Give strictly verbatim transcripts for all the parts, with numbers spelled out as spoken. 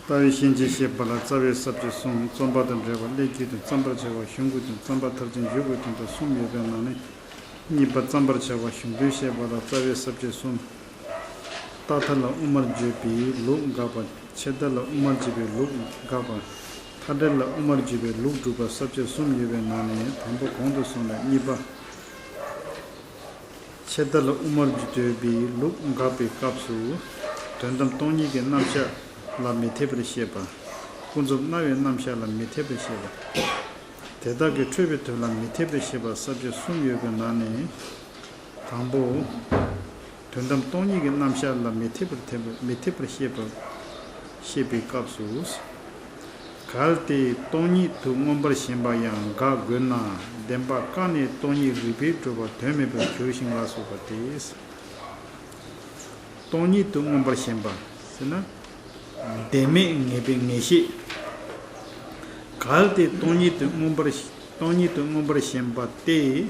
རྩ་བའི་ཤན་འབྱེད་བཤད་པ་ལ་རྩ་བའི་ས་བཅད་གསུམ། རྩོམ་པ་དང་འབྲེལ་བ། སླད་དཀྱིལ་དུ་བརྩམ་པར་བྱ་བ། གཞུང་གི་དོན། བརྩམ་པ་མཐར་ཕྱིན་འཇུག་གི་དོན་དང་གསུམ་ཡོད་པའི་ནང་ནས། གཉིས་པ། བརྩམ་པར་བྱ་བ་གཞུང་དོན་བཤད་པ་ལ་རྩ་བའི་ས་བཅད་གསུམ། རྟག་མཐའ་ལ་དབུ་མར་བརྗོད་པའི་ལུགས་དགག་པ། ཆད་མཐའ་ལ་དབུ་མར་བརྗོད་པའི་ལུགས་དགག་པ། མཐའ་བྲལ་ལ་དབུ་མར་བརྗོད་པའི་ལུགས་སྒྲུབ་པ། ས་བཅད་གསུམ་ཡོད་པའི་ནང་ནས་དང་པོ་གོང་དུ་སོང་ནས། གཉིས་པ། ཆད་མཐའ་ལ་དབུ་མར་བརྗོད་པའི་ལུགས་དགག་པའི་སྐབས་སུ། དོན་དམ་སྟོང་ཉིད་ཀྱི་རྣམ་གཞག་ལ་མི་འཐད་པར་བཤད་པ། ཀུན་རྫོབ་སྣང་བའི་རྣམ་གཞག་ལ་མི་འཐད་པར་བཤད་པ། དེ་དག་གི་འཕྲོས་པའི་དོན་ལ་མི་འཐད་པར་བཤད་པ། ས་བཅད་གསུམ་ཡོད་པའི་ནང་ནས། དང་པོ། དོན་དམ་སྟོང་ཉིད་ཀྱི་རྣམ་གཞག་ལ་མི་འཐད་པར་འཐད་པ། མི་འཐད་པར་བཤད་པ། བཤད་པའི་སྐབས་སུ། གལ་ཏེ་སྟོང་ཉིད་དུ་མངོན་པར་ཞེན་པ་ཡང་དགག་དགོས་ན། བདེན་པ་བཀག་ནས་སྟོང་ཉིད་རིགས་པས་གྲུབ་པ་དོན་མེད་པར་འགྱུར་ཞིང་ལ་སོགས་པ་སྟེ། སྟོང་ཉིད་དུ་མངོན་པར་ཞེན་པ་ཟེར་ན། བདེན་མེད་ངེས་པའི་ངེས་ཤེས། གལ་ཏེ་སྟོང་ཉིད་དུ་མངོན་པར། སྟོང་ཉིད་དུ་མངོན་པར་ཞེན་པ་སྟེ།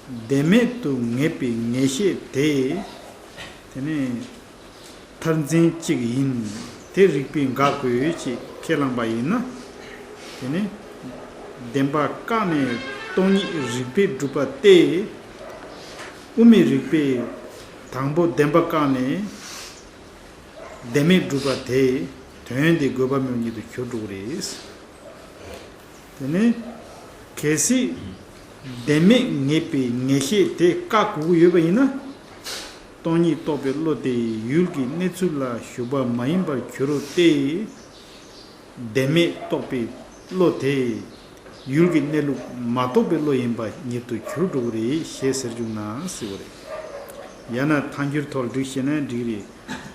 བདེན་མེད་དུ་ངེས་པའི་ངེས་ཤེས་དེ། དེ་ནི་མཐར་འཛིན་གཅིག་ཡིན། དེ་རིགས་པས་འགག་དགོས་ཅེས་ཁས་བླངས་པ་ཡིན་ན། དེ་ནི་བདེན་པ་བཀག་ནས་སྟོང་ཉིད་རིགས་པས་གྲུབ་པ་སྟེ། དབུ་མའི་རིགས་པས་དང་པོ་བདེན་པ་བཀག་ནས་བདེན་མེད་གྲུབ་པ་དེ་དོན་དེ་དགོས་པ་མེད་པ་ཉིད་དུ་གྱུར་འགྲོ་གི་རེད། དེ་ནས་གལ་སྲིད་བདེན་མེད་ངེས་པའི་ངེས་ཤེས་དེ་བཀག་དགོས་ཀྱི་ཡོད་པ་ཡིན་ན། སྟོང་ཉིད་རྟོགས་པའི་བློ་དེ་ཡུལ་གྱི་གནས་ཚུལ་ལ་ཞུགས་པ་མ་ཡིན་པར་གྱུར་ཏེ། བདེན་མེད་རྟོགས་པའི་བློ་དེ་ཡུལ་གྱི་གནས་ལུགས་མ་རྟོགས་པའི་བློ་ཡིན་པ་ཉིད་དུ་གྱུར་འགྲོ་གི་རེད་ཞེས་ཟེར་བཅུག་ན་ཟེར་བ་རེད། ཡང་ན་ཐལ་འགྱུར་ཐོག་བསྒྲིགས་ཤེས་ན་འགྲིག་རེད།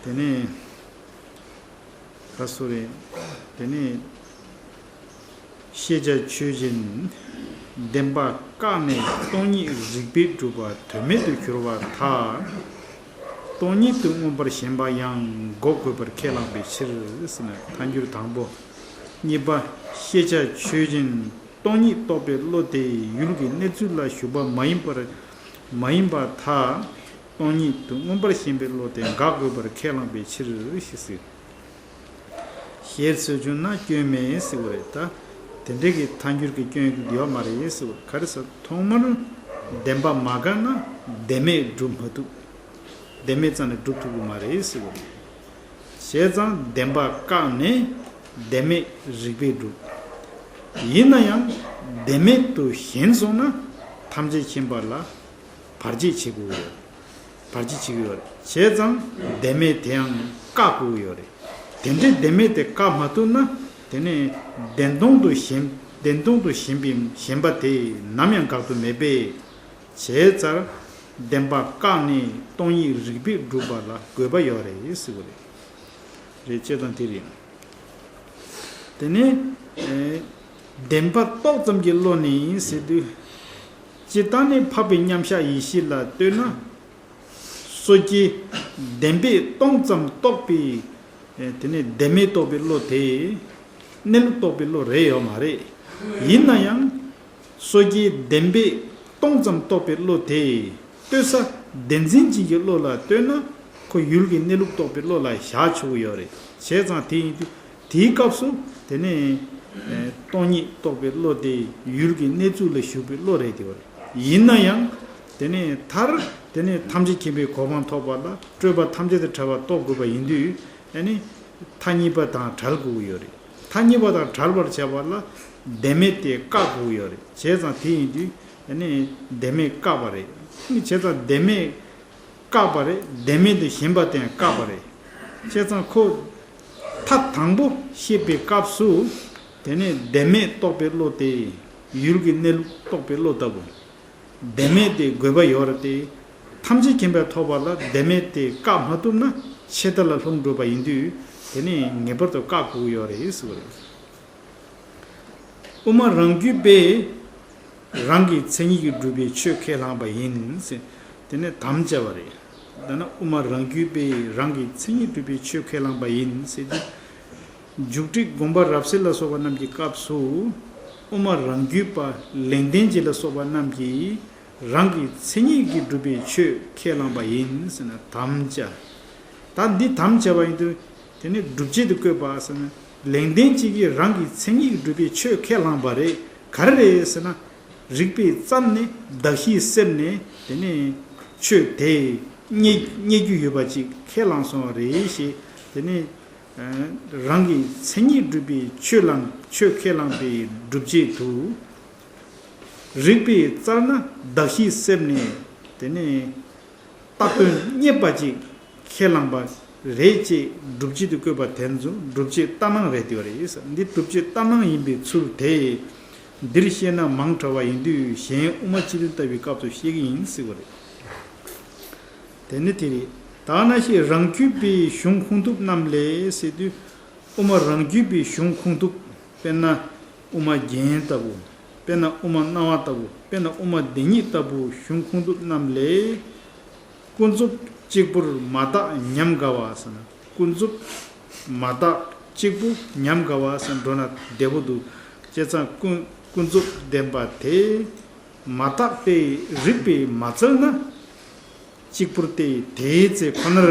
དེ་ནས། ད་སུ་རེད། དེ་ནས་ཤེས་བྱ་ཆོས་ཅན། བདེན་པ་བཀག་ནས་སྟོང་ཉིད་རིགས་པས་གྲུབ་པ་དོན་མེད་དུ་གྱུར་པར་ཐལ། སྟོང་ཉིད་དུ་མངོན་པར་ཞེན་པ་ཡང་འགོག་དགོས་པར་ཁས་བླངས་པའི་ཕྱིར་ཟེར་ན། ཐལ་འགྱུར་དང་པོ། གཉིས་པ། ཤེས་བྱ་ཆོས་ཅན། སྟོང་ཉིད་རྟོགས་པའི་བློ་དེ་ཡུལ་གྱི་གནས་ཚུལ་ལ་ཞུགས་པ་མ་ཡིན་པར། མ་ཡིན་པར་ཐལ། སྟོང་ཉིད་དུ་མངོན་པར་ཞེན་པའི་བློ་དེ་འགག་དགོས་པར་ཁས་བླངས་པའི་ཕྱིར་ཞེས་ཟེར། ཞེས་ཟེར་བྱུང་ན་སྐྱོན་མེད་ཟེར་བ་རེད། ད་དེ་འདྲ་གི་ཐལ་འགྱུར་གྱི་སྐྱོན་ཡོད་མ་རེད་ཟེར་བ། ག་རེ་ཟེར། ཐོག་མར་བདེན་པ་མ་བཀག་ན་བདེན་མེད་སྒྲུབ་མ་ཐུབ། བདེན་མེད་རྩ་ནས་སྒྲུབ་ཐུབ་ཀྱི་མ་རེད་ཟེར་བ་རེད། བྱས་ཙང་བདེན་པ་བཀག་ནས་བདེན་མེད་རིགས་པས་སྒྲུབ། ཡིན་ན་ཡང་བདེན་མེད་དུ་ཞེན་སོང་ན་ཐམས་ཅད་མཁྱེན་པ་ལ་བར་ཆད་བྱེད་དགོས་ཡོད། བར་ཆད་བྱེད་ཀྱི་ཡོད་རེད། བྱས་ཙང་བདེན་མེད་དེའང་བཀག་དགོས་ཀྱི་ཡོད་རེད། དེ་འདྲའི་བདེན་མེད་དེ་བཀག་མ་ཐུབ་ན། དེ་ནས་བདེན་སྟོང་དུ་ཞེན། བདེན་སྟོང་དུ་ཞེན་པའི་ཞེན་པ་དེ་ནམ་ཡང་འགག་ཏུ་མེད་པས། བྱས་ཙང་བདེན་པ་བཀག་ནས་སྟོང་ཉིད་རིགས་པས་གྲུབ་པ་ལ་དགོས་པ་ཡོད་རེད་ཟེར་བ་རེད། རེད། བྱས་ཙང་དེ་རེད། དེ་ནས་ཨེ། བདེན་པ་རྟོགས་ཙམ་གྱི་བློ་ནི་ཟེར་དུས། སྤྱིར་བཏང་ནས་འཕགས་པའི་མཉམ་གཞག་ཡེ་ཤེས་ལ་ལྟོས་ན། སོ་སྐྱེ་བདེན་པས་སྟོང་ཙམ་རྟོགས་པའི། ཨེ། དེ་ནས་བདེན་མེད་རྟོགས་པའི་བློ་དེ་གནས་ལུགས་རྟོགས་པའི་བློ་རེད་ཡོད་མ་རེད། ཡིན་ན་ཡང་། སོ་སྐྱེའི་བདེན་པས་སྟོང་ཙམ་རྟོགས་པའི་བློ་དེ་ལྟོས་ས་བདེན་འཛིན་ཅན་གྱི་བློ་ལ་ལྟོས་ན། ཁོ་ཡུལ་གྱི་གནས་ལུགས་རྟོགས་པའི་བློ་ལ་བཞག་ཆོག་གི་ཡོད་རེད། བྱས་ཙང་དེ་ཡིན་དུས་དེའི་སྐབས་སུ་དེ་ནས་ཨེ། སྟོང་ཉིད་རྟོགས་པའི་བློ་དེ་ཡུལ་གྱི་གནས་ཚུལ་ལ་ཞུགས་པའི་བློ་རེད་དེ་བ་རེད། ཡིན་ན་ཡང་དེ་ནས་མཐར་དེ་ནས་ཐམས་ཅད་མཁྱེན་པའི་གོ་འཕང་ཐོབ་པ་ལ་སྤྲོས་པ་ཐམས་ཅད་དང་བྲལ་བ་རྟོགས་དགོས་པ་ཡིན་དུས། ཨ་ནི་མཐའ་གཉིས་པ་དང་བྲལ་དགོས་ཀྱི་ཡོད་རེད། མཐའ་གཉིས་པ་དང་བྲལ་བར་བྱ་བ་ལ་བདེན་མེད་དེ་བཀག་དགོས་ཀྱི་ཡོད་རེད། བྱས་ཙང་དེ་ཡིན་དུས་ཨ་ནི་བདེན་མེད་བཀག་པ་རེད། ཨ་ནི་བྱས་ཙང་བདེན་མེད་བཀག་པ་རེད། བདེན་མེད་དུ་ཞེན་པ་དེ་ཡང་བཀག་པ་རེད། བྱས་ཙང་ཁོ་མཐའ་དང་པོ་བཤད་པའི་སྐབས་སུ་དེ་ནས་བདེན་མེད་རྟོགས་པའི་བློ་དེ་ཡུལ་གྱི་གནས་ལུགས་རྟོགས་པའི་བློ་ལྟ་བུ། བདེན་མེད་དེ་དགོས་པ་ཡོད་རེད་དེ། ཐམས་ཅད་མཁྱེན་པའི་ཐོབ་པ་ལ་བདེན་མེད་དེ་བཀག་མ་ཐུབ་ན་ཆད་མཐའ་ལ་ལྷུང་འགྲོ་བ་ཡིན་དུས། དེ་ནི་ངེས་པར་དུ་བཀག་དགོས་ཀྱི་ཡོད་རེད་ཟེར་བ་རེད། དབུ་མ་རང་རྒྱུད་པས་རང་གི་མཚན་ཉིད་ཀྱིས་གྲུབ་པའི་ཆོས་ཁས་བླངས་པ་ཡིན་ཟེར། དེ་ནི་དམ་བཅའ་བ་རེད། ད་ནི་དབུ་མ་རང་རྒྱུད་པས་རང་གི་མཚན་ཉིད་གྲུབ་པའི་ཆོས་ཁས་བླངས་པ་ཡིན་ཟེར་དུས། འཇུག་ཁྲིད་དགོངས་པ་རབ་གསལ་ལ་སོགས་པ་རྣམས་ཀྱི་སྐབས་སུ། དབུ་མ་རང་རྒྱུད་པ་ལེགས་ལྡན་འབྱེད་ལ་སོགས་པ་རྣམས་ཀྱིས་རང་གི་མཚན་ཉིད་ཀྱིས་གྲུབ་པའི་ཆོས་ཁས་བླངས་པ་ཡིན་ཟེར་ན་དམ་བཅའ། ད་འདི་དམ་བཅའ་བ་ཡིན་དུས་དེ་ནི་སྒྲུབ་བྱེད་དུ་བཀོད་པ་ཟེར་ན། ལེགས་ལྡན་གཅིག་གིས་རང་གི་མཚན་ཉིད་ཀྱིས་གྲུབ་པའི་ཆོས་ཁས་བླངས་པ་རེད། ག་རེ་རེད་ཟེར་ན། རིགས་པའི་རྩལ་ནས་གདགས་གཞིའི་གསེབ་ནས་དེ་ནས་ཆོས་དེ་རྙེད་རྙེད་རྒྱུ་ཡོད་པ་ཅིག་ཁས་བླངས་སོང་བ་རེད་ཞེས་དེ་ནས་རང་གི་མཚན་ཉིད་གྲུབ་པའི་ཆོས་བླངས་ཆོས་ཁས་བླངས་པའི་སྒྲུབ་བྱེད་དུ། རིགས་པའི་རྩལ་ནས་གདགས་གཞིའི་གསེབ་ནས་དེ་ནས་བཏགས་དོན་རྙེད་པ་ཅིག་ཁས་བླངས་པ་རེད་ཅེས་སྒྲུབ་བྱེད་དུ་བཀོད་པ་དེ་ཚོ་སྒྲུབ་བྱེད་ལྟར་སྣང་རེད་དེ་བ་རེད། འདི་སྒྲུབ་བྱེད་ལྟར་སྣང་ཡིན་པའི་ཚུལ་དེ་འདིར་བཤད་ན་མང་དྲགས་པ་ཡིན་དུས་གཞན་དབུ་མ་སྤྱི་དོན་ལྟ་བུའི་སྐབས་སུ་བཤད་ཀྱི་ཡིན་ཟེར་བ་རེད། དེ་ནི་དེ་རེད། ད་ནང་བཞིན་རང་རྒྱུད་པའི་གཞུང་ཁུངས་ཐུབ་རྣམས་ལས་ཟེར་དུས། དབུ་མ་རང་རྒྱུད་པའི་གཞུང་ཁུངས་ཐུབ། དཔེར་ན་དབུ་མ་རྒྱན་ལྟ་བུ། དཔེར་ན་དབུ་མ་སྣང་བ་ལྟ་བུ། དཔེར་ན་དབུ་མ་བདེན་གཉིས་ལྟ་བུ་གཞུང་ཁུངས་ཐུབ་རྣམས་ལས། ཀུན་རྫོབ་གཅིག་པུར་མ་བརྟགས་ཉམས་དགའ་བ་ཟེར་ན། ཀུན་རྫོབ་མ་བརྟགས་གཅིག་པུ་ཉམས་དགའ་བ་ཟེར་འགྲོ་ན་བདེ་པོ་འདུག་བྱས་ཙང་ཀུན་ཀུན་རྫོབ་བདེན་པ་དེ་མ་བརྟགས་པའི་རིགས་པས་མ་བཙལ་ན། གཅིག་པུར་བལྟས་དེའི་ཚེ་ཁོ་ནར་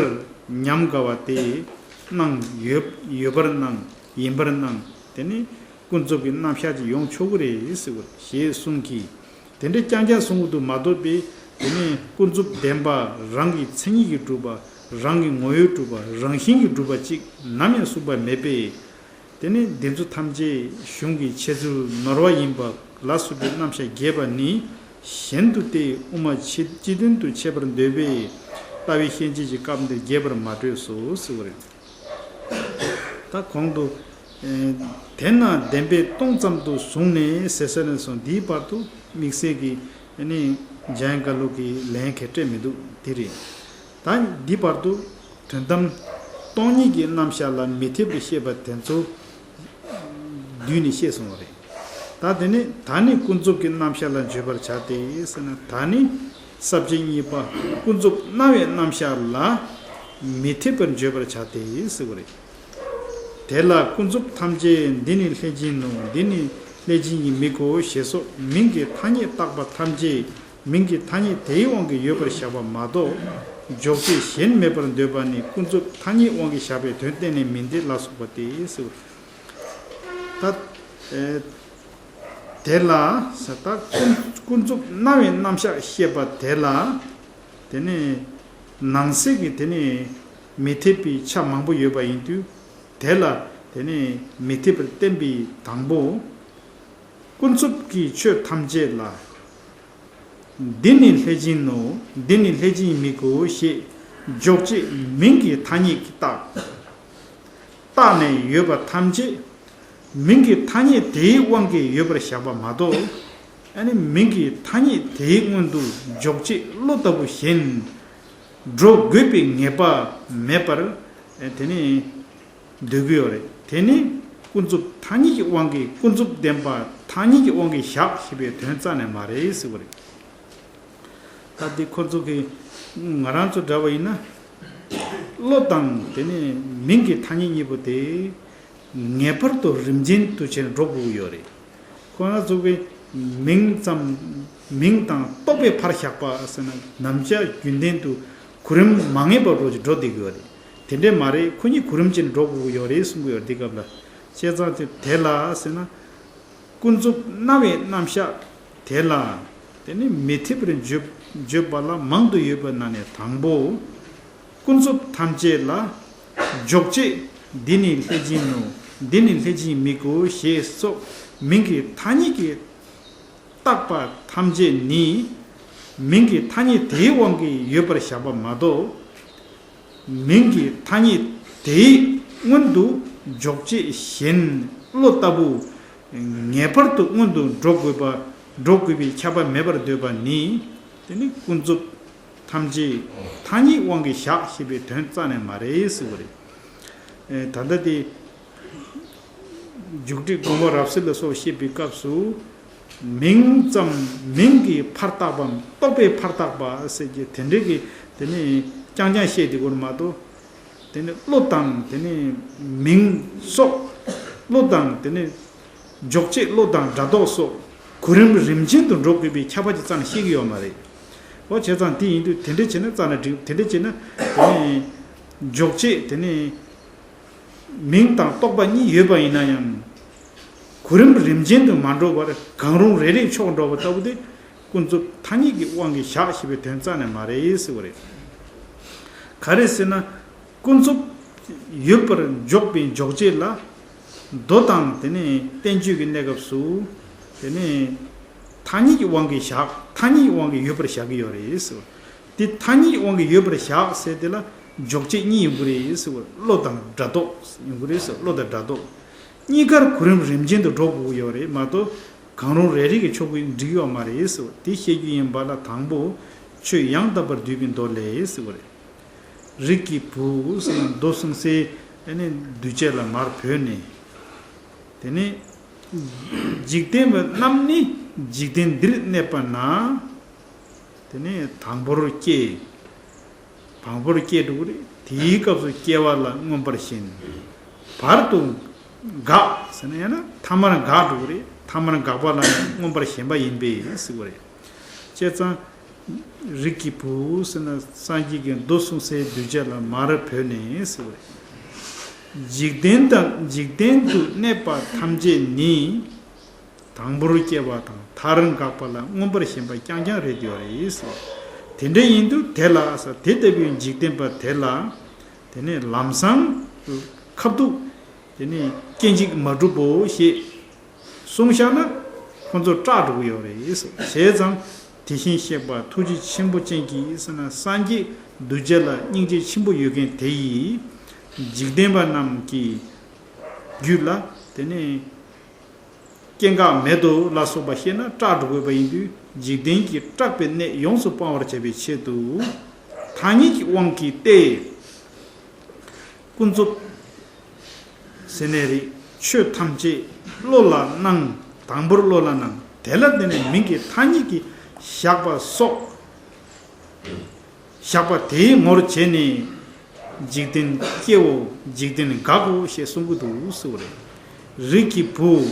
ཉམས་དགའ་བ་དེ་སྣང་ཡོད་ཡོད་པར་སྣང་ཡིན་པར་སྣང་། དེ་ནི་ཀུན་རྫོབ་ཀྱི་རྣམ་གཞག་ཅིག་ཡོང་ཆོག་གི་རེད་ཟེར་བ་ཞེས་གསུངས་ཀྱི། དེ་འདྲ་རྐྱང་རྐྱང་གསུང་གི་འདུག་མ་གཏོགས་པའི་དེ་ནི་ཀུན་རྫོབ་བདེན་པ་རང་གི་མཚན་ཉིད་ཀྱིས་གྲུབ་པ་རང་གི་ངོ་བོས་གྲུབ་པ་རང་བཞིན་གྱིས་གྲུབ་པ་ཅིག་ནམ་ཡང་གསུངས་པ་མེད་པས། དེ་ནི་འདི་ཚོ་ཐམས་ཅད་གཞུང་གི་འཆད་ཚུལ་ནོར་བ་ཡིན་པ་ལ་སོགས་པའི་རྣམ་གཞག་རྒྱས་པ་ནི་གཞན་དུ་སྟེ་དབུ་མ་ཕྱི་སྤྱི་དོན་དུ་འཆད་པར་འདོད་པས་ལྟ་བའི་ཤན་འབྱེད་ཀྱི་སྐབས་འདིར་རྒྱས་པར་མ་སྤྲོས་སོ་ཟེར་བ་རེད། ད་གོང་དུ། ཨེ། དེས་ན་བདེན་པའི་སྟོང་ཙམ་དུ་བཟུང་ནས་ཟེར་ས་ནས་བཟུང་འདིའི་བར་དུ་དམིགས་བསལ་གྱི་ཨ་ནི་འཇམ་དབྱངས་བཀའ་བློན་གྱི་ལན་གྱི་སྤྲད་མི་འདུག་དེ་རེད། ད་འདི་བར་དུ་དོན་དམ་སྟོང་ཉིད་ཀྱི་རྣམ་གཞག་ལ་མི་འཐད་པར་བཤད་པ་དེ་ཚོ་བསྡུས་ནས་བཤད་སོང་བ་རེད། ད་དེ་ནི་ད་ནི་ཀུན་རྫོབ་ཀྱི་རྣམ་གཞག་ལ་བརྗོད་པར་བྱ་སྟེ་ཟེར་ན། ད་ནི་ས་བཅད་གཉིས་པ་ཀུན་རྫོབ་སྣང་བའི་རྣམ་གཞག་ལ་མི་འཐད་པར་བརྗོད་པར་བྱ་སྟེ་ཟེར་བ་རེད། དེ་ལ་ཀུན་རྫོབ་ཐམས་ཅད་འདི་ནི་ལྷས་སྦྱིན་ནོ། འདི་ནི་ལྷས་སྦྱིན་གྱི་མིག་གོ་ཞེས་སོགས་མིང་གི་ཐ་སྙད་བཏགས་པ་ཐམས་ཅད་མིང་གི་ཐ་སྙད་དེའི་དབང་གིས་ཡོད་པར་བཞག་པ་མ་གཏོགས། འཇོག་བྱེད་གཞན་མེད་པར་འདོད་པ་ནི་ཀུན་རྫོབ་ཐ་སྙད་དབང་གིས་བཞག་པའི་དོན་གཏན་ནས་མིན་ཏེ་ལ་སོགས་པ་སྟེ་ཟེར། ད་ཨེ་དེ་ལ་ཟེར། ད་ཀུན་ཀུན་རྫོབ་སྣང་བའི་རྣམ་གཞག་བཤད་པ་དེ་ལ་དེ་ནི་ནང་གསེས་ཀྱི་དེ་ནི་མི་འཐད་པའི་ཆ་མང་པོ་ཡོད་པ་ཡིན་དུས། དེ་ལ་དེ་ནི་མི་འཐད་པར་བསྟན་པའི་དང་པོ། ཀུན་རྫོབ་ཀྱི་ཆོས་ཐམས་ཅད་ལ། འདི་ནི་ལྷས་སྦྱིན་ནོ། འདི་ནི་ལྷས་སྦྱིན་མིག་གོ་ཞེས་འཇོག་བྱེད་མིང་གི་ཐ་སྙད་ཀྱིས་བཏགས། བཏགས་ནས་ཡོད་པ་ཐམས་ཅད་མིང་གི་ཐ་སྙད་དེའི་དབང་གིས་ཡོད་པར་བཞག་པ་མ་གཏོགས། ཨ་ནི་མིང་གི་ཐ་སྙད་དེའི་སྔོན་དུ་འཇོག་བྱེད་བློ་ལྟ་བུ་གཞན་འགྲོ་དགོས་པའི་ངེས་པ་མེད་པར་དེ་ནི་འདོད་ཀྱི་ཡོད་རེད། དེ་ནི་ཀུན་རྫོབ་ཐ་སྙད་ཀྱི་དབང་གིས་ཀུན་རྫོབ་བདེན་པ་ཐ་སྙད་ཀྱི་དབང་གིས་བཞག་ཞེས་པའི་དོན་རྩ་ནས་མ་རེད་ཟེར་བ་རེད། ད་འདི་ཁོ་ཚོ་གི་ང་རང་ཚོ་འདྲ་བ་ཡིན་ན། བློ་དང་དེ་ནི་མིང་གི་ཐ་སྙད་གཉིས་པོ་དེ་ངེས་པར་དུ་རིམ་ཅན་དུ་བྱས་ནས་འགྲོ་དགོས་ཀྱི་ཡོད་རེད། ཁོ་ན་ཚོ་གི་མིང་ཙམ་མིང་དང་རྟོག་པའི་ཕར་བཞག་པ་ཟེར་ན། ནམ་ཞག་རྒྱུན་ལྡན་དུ་གོ་རིམ་མ་ངེས་པ་འགྲོ་ཅིག་འགྲོ་བསྡད་ཀྱི་ཡོད་རེད། དེ་འདྲས་མ་རེད། ཁོ་གཉིས་གོ་རིམ་ཅན་འགྲོ་དགོས་ཀྱི་ཡོད་རེད་གསུང་གི་ཡོད་རེད། འདི་སྐབས་ལ་བྱས་ཙང་དེ་དེ་ལ་ཟེར་ན། ཀུན་རྫོབ་སྣང་བའི་རྣམ་གཞག་དེ་ལ་དེ་ནི་མི་འཐད་པར་བརྗོད་བརྗོད་པ་ལ་མང་དུ་ཡོད་པ་ནང་ནས་དང་པོ། ཀུན་རྫོབ་ཐམས་ཅད་ལ་འཇོག་བྱེད་འདི་ནི་ལྷས་སྦྱིན་ནོ། འདི་ནི་ལྷས་སྦྱིན་མིག་གོ་ཞེས་སོགས་མིང་གི་ཐ་སྙད་ཀྱིས་བཏགས་པ་ཐམས་ཅད་ནི་མིང་གི་ཐ་སྙད་དེའི་དབང་གིས་ཡོད་པར་བཞག་པ་མ་གཏོགས། མིང་གི་ཐ་སྙད་དེའི་སྔོན་དུ་འཇོག་བྱེད་གཞན་བློ་ལྟ་བུ་ངེས་པར་དུ་སྔོན་དུ་འགྲོ་དགོས་པ་འགྲོ་དགོས་པའི་ཁྱབ་པ་མེད་པར་འདོད་པ་ནི་དེ་ནི་ཀུན་རྫོབ་ཐམས་ཅད་ཐ་སྙད་དབང་གིས་བཞག་ཞེས་པའི་དོན་རྩ་ནས་མ་རེད་ཟེར་བ་རེད། ཨེ་ད་ལྟ་དེ། འཇུག་ཁྲིད་དགོངས་པ་རབ་གསལ་ལ་སོགས་བཤད་པའི་སྐབས་སུ། མིང་ཙམ་མིང་གི་ཕར་བཏགས་པའམ་རྟོག་པའི་ཕར་བཏགས་པ་ཟེར་གྱི་དེ་འདྲའི་གི་དེ་ནི་རྐྱང་རྐྱང་བཤད་དེ་གོ་མ་གཏོགས། དེ་ནི་བློ་དང་དེ་ནི་མིང་སོགས། བློ་དང་དེ་ནི་འཇོག་བྱེད་བློ་དང་སྒྲ་རྟོག་སོགས་གོ་རིམ་རིམ་ཅན་དུ་འགྲོ་དགོས་པའི་ཁྱབ་པ་ཅིག་རྩ་ནས་བཤད་ཀྱི་ཡོད་མ་རེད། འོ་བྱས་ཙང་དེ་ཡིན་དུས་དེ་འདྲ་བྱས་ན་རྩ་ནས་འགྲིག་དེ་འདྲ་བྱས་ན་དེ་ནི་འཇོག་བྱེད་དེ་ནི། མིང་དང་རྟོག་པ་གཉིས་ཡོད་པ་ཡིན་ན་ཡང་། གོ་རིམ་རིམ་ཅན་དུ་མ་འགྲོ་བར་གང་རུང་རེ་རེས་ཕྱོགས་འགྲོ་བ་ལྟ་བུ་དེ་ཀུན་རྫོབ་ཐ་སྙད་ཀྱི་དབང་གིས་བཞག་ཞེས་པའི་དོན་རྩ་ནས་མ་རེད་ཟེར་བ་རེད། ག་རེ་ཟེར་ན། ཀུན་རྫོབ་ཡོད་པར་འཇོག་པའི་འཇོག་བྱེད་ལ། མདོ་དང་དེ་ནས་བསྟན་བཅོས་ཀྱི་གནས་སྐབས་སུ། དེ་ནས་ཐ་སྙད་ཀྱི་དབང་གིས་བཞག་ཐ་སྙད་ཀྱི་དབང་གིས་ཡོད་པར་བཞག་གི་ཡོད་རེད་ཟེར་བ། དེ་ཐ་སྙད་ཀྱི་དབང་གིས་ཡོད་པར་བཞག་ཟེར་དེ་ལ་འཇོག་བྱེད་གཉིས་ཡོང་གི་རེད་ཟེར་བ། བློ་དང་སྒྲ་རྟོག་ཡོང་གི་རེད་ཟེར་བ། བློ་དང་སྒྲ་རྟོག་གཉིས་ཀར་གོ་རིམ་རིམ་ཅན་དུ་འགྲོ་དགོས་ཀྱི་ཡོད་རེད་མ་གཏོགས། གང་རུང་རེ་རེ་གིས་ཆོག་གི་འགྲིག་ཡོད་མ་རེད་ཟེར་བ། དེ་བཤད་རྒྱུ་ཡིན་པ་ལ་དང་པོ་ཆོས་ཡང་དག་པར་བསྡུས་པའི་མདོ་ལས་ཟེར་བ་རེད། རིགས་ཀྱི་བུ་ཟེར་ན་མདོ་གསུངས་སའི་ཨ་ནི་གདུལ་བྱ་ལ་མར་བོས་ནས། དེ་ནས་འཇིག་རྟེན་པ་རྣམས་ནི་འཇིག་རྟེན་འདིར་གནས་པ་ན། དེ་ནས་དང་པོར་སྐྱེ། དང་པོར་སྐྱེ་འགྲོ་གི་རེད། དེའི་སྐབས་སུ་སྐྱེ་བ་ལ་མངོན་པར་ཞེན། བར་དུ་འགག་ཟེར་ན་ཡང་ན་ཐ་མར་འགག་འགྲོ་གི་རེད། ཐ་མར་འགག་པ་ལ་ཡང་མངོན་པར་ཞེན་པ་ཡིན་པས་ཟེར་བ་རེད། བྱས་ཙང་། རིགས་ཀྱི་བུ་ཟེར་ན་སངས་རྒྱས་ཀྱིས་མདོ་གསུངས་སའི་གདུལ་བྱ་ལ་མར་བོས་ནས་ཟེར་བ་རེད། འཇིག་རྟེན་དང་འཇིག་རྟེན་དུ་གནས་པ་ཐམས་ཅད་ནི། དང་པོར་སྐྱེ་བ་དང་མཐར་འགག་པ་ལ་མངོན་པར་ཞེན་པ་རྐྱང་རྐྱང་རེད་ཡོད་རེད་ཟེར། དེ་འདྲ་ཡིན་དུས་དེ་ལ་ཟེར། དེ་ལྟ་བུའི་འཇིག་རྟེན་པ་དེ་ལ། དེ་ནས་ལམ་སང་ཁ་ཐུག་དེ་ནས་སྐྱེ་འཇིག་མ་གྲུབ་བོ་ཞེས་གསུངས་བཞག་ན་ཁོ་ཚོ་སྐྲག་འགྲོ་གི་ཡོད་རེད་ཟེར། བྱས་ཙང་དེ་བཞིན་གཤེགས་པ་ཐུགས་རྗེ་ཆེན་པོ་ཅན་གྱིས་ཟེར་ན་སངས་རྒྱས་གདུལ་བྱ་ལ་སྙིང་རྗེ་ཆེན་པོ་ཡོད་མཁན་དེ་ཡིས། འཇིག་རྟེན་པ་རྣམས་ཀྱི་རྒྱུད་ལ་དེ་ནས་སྐྱེ་འགག་མེད་དོ་ལ་སོགས་པ་ཤེས་ན་སྐྲག་འགྲོ་དགོས་པ་ཡིན་དུས། འཇིག་རྟེན་གྱི་སྐྲག་པའི་གནས་ཡོངས་སུ་སྤང་བར་བྱ་བའི་ཆེད་དུ་ཐ་སྙད་ཀྱི་དབང་གིས་ཏེ། ཀུན་རྫོབ་ཟེར་ནའི་རེད། ཆོས་ཐམས་ཅད་བློ་ལ་སྣང་། དང་པོར་བློ་ལ་སྣང་། དེ་ལ་བརྟེན་ནས་མིང་གི་ཐ་སྙད་ཀྱིས་བཞག་པ་སོགས། བཞག་པ་དེའི་ངོར་བྱས་ནས། འཇིག་རྟེན་སྐྱེའོ། འཇིག་རྟེན་འགག་གོ་ཞེས་གསུང་གི་འདུག་ཟེར་བ་རེད། རིགས་ཀྱི་བུ།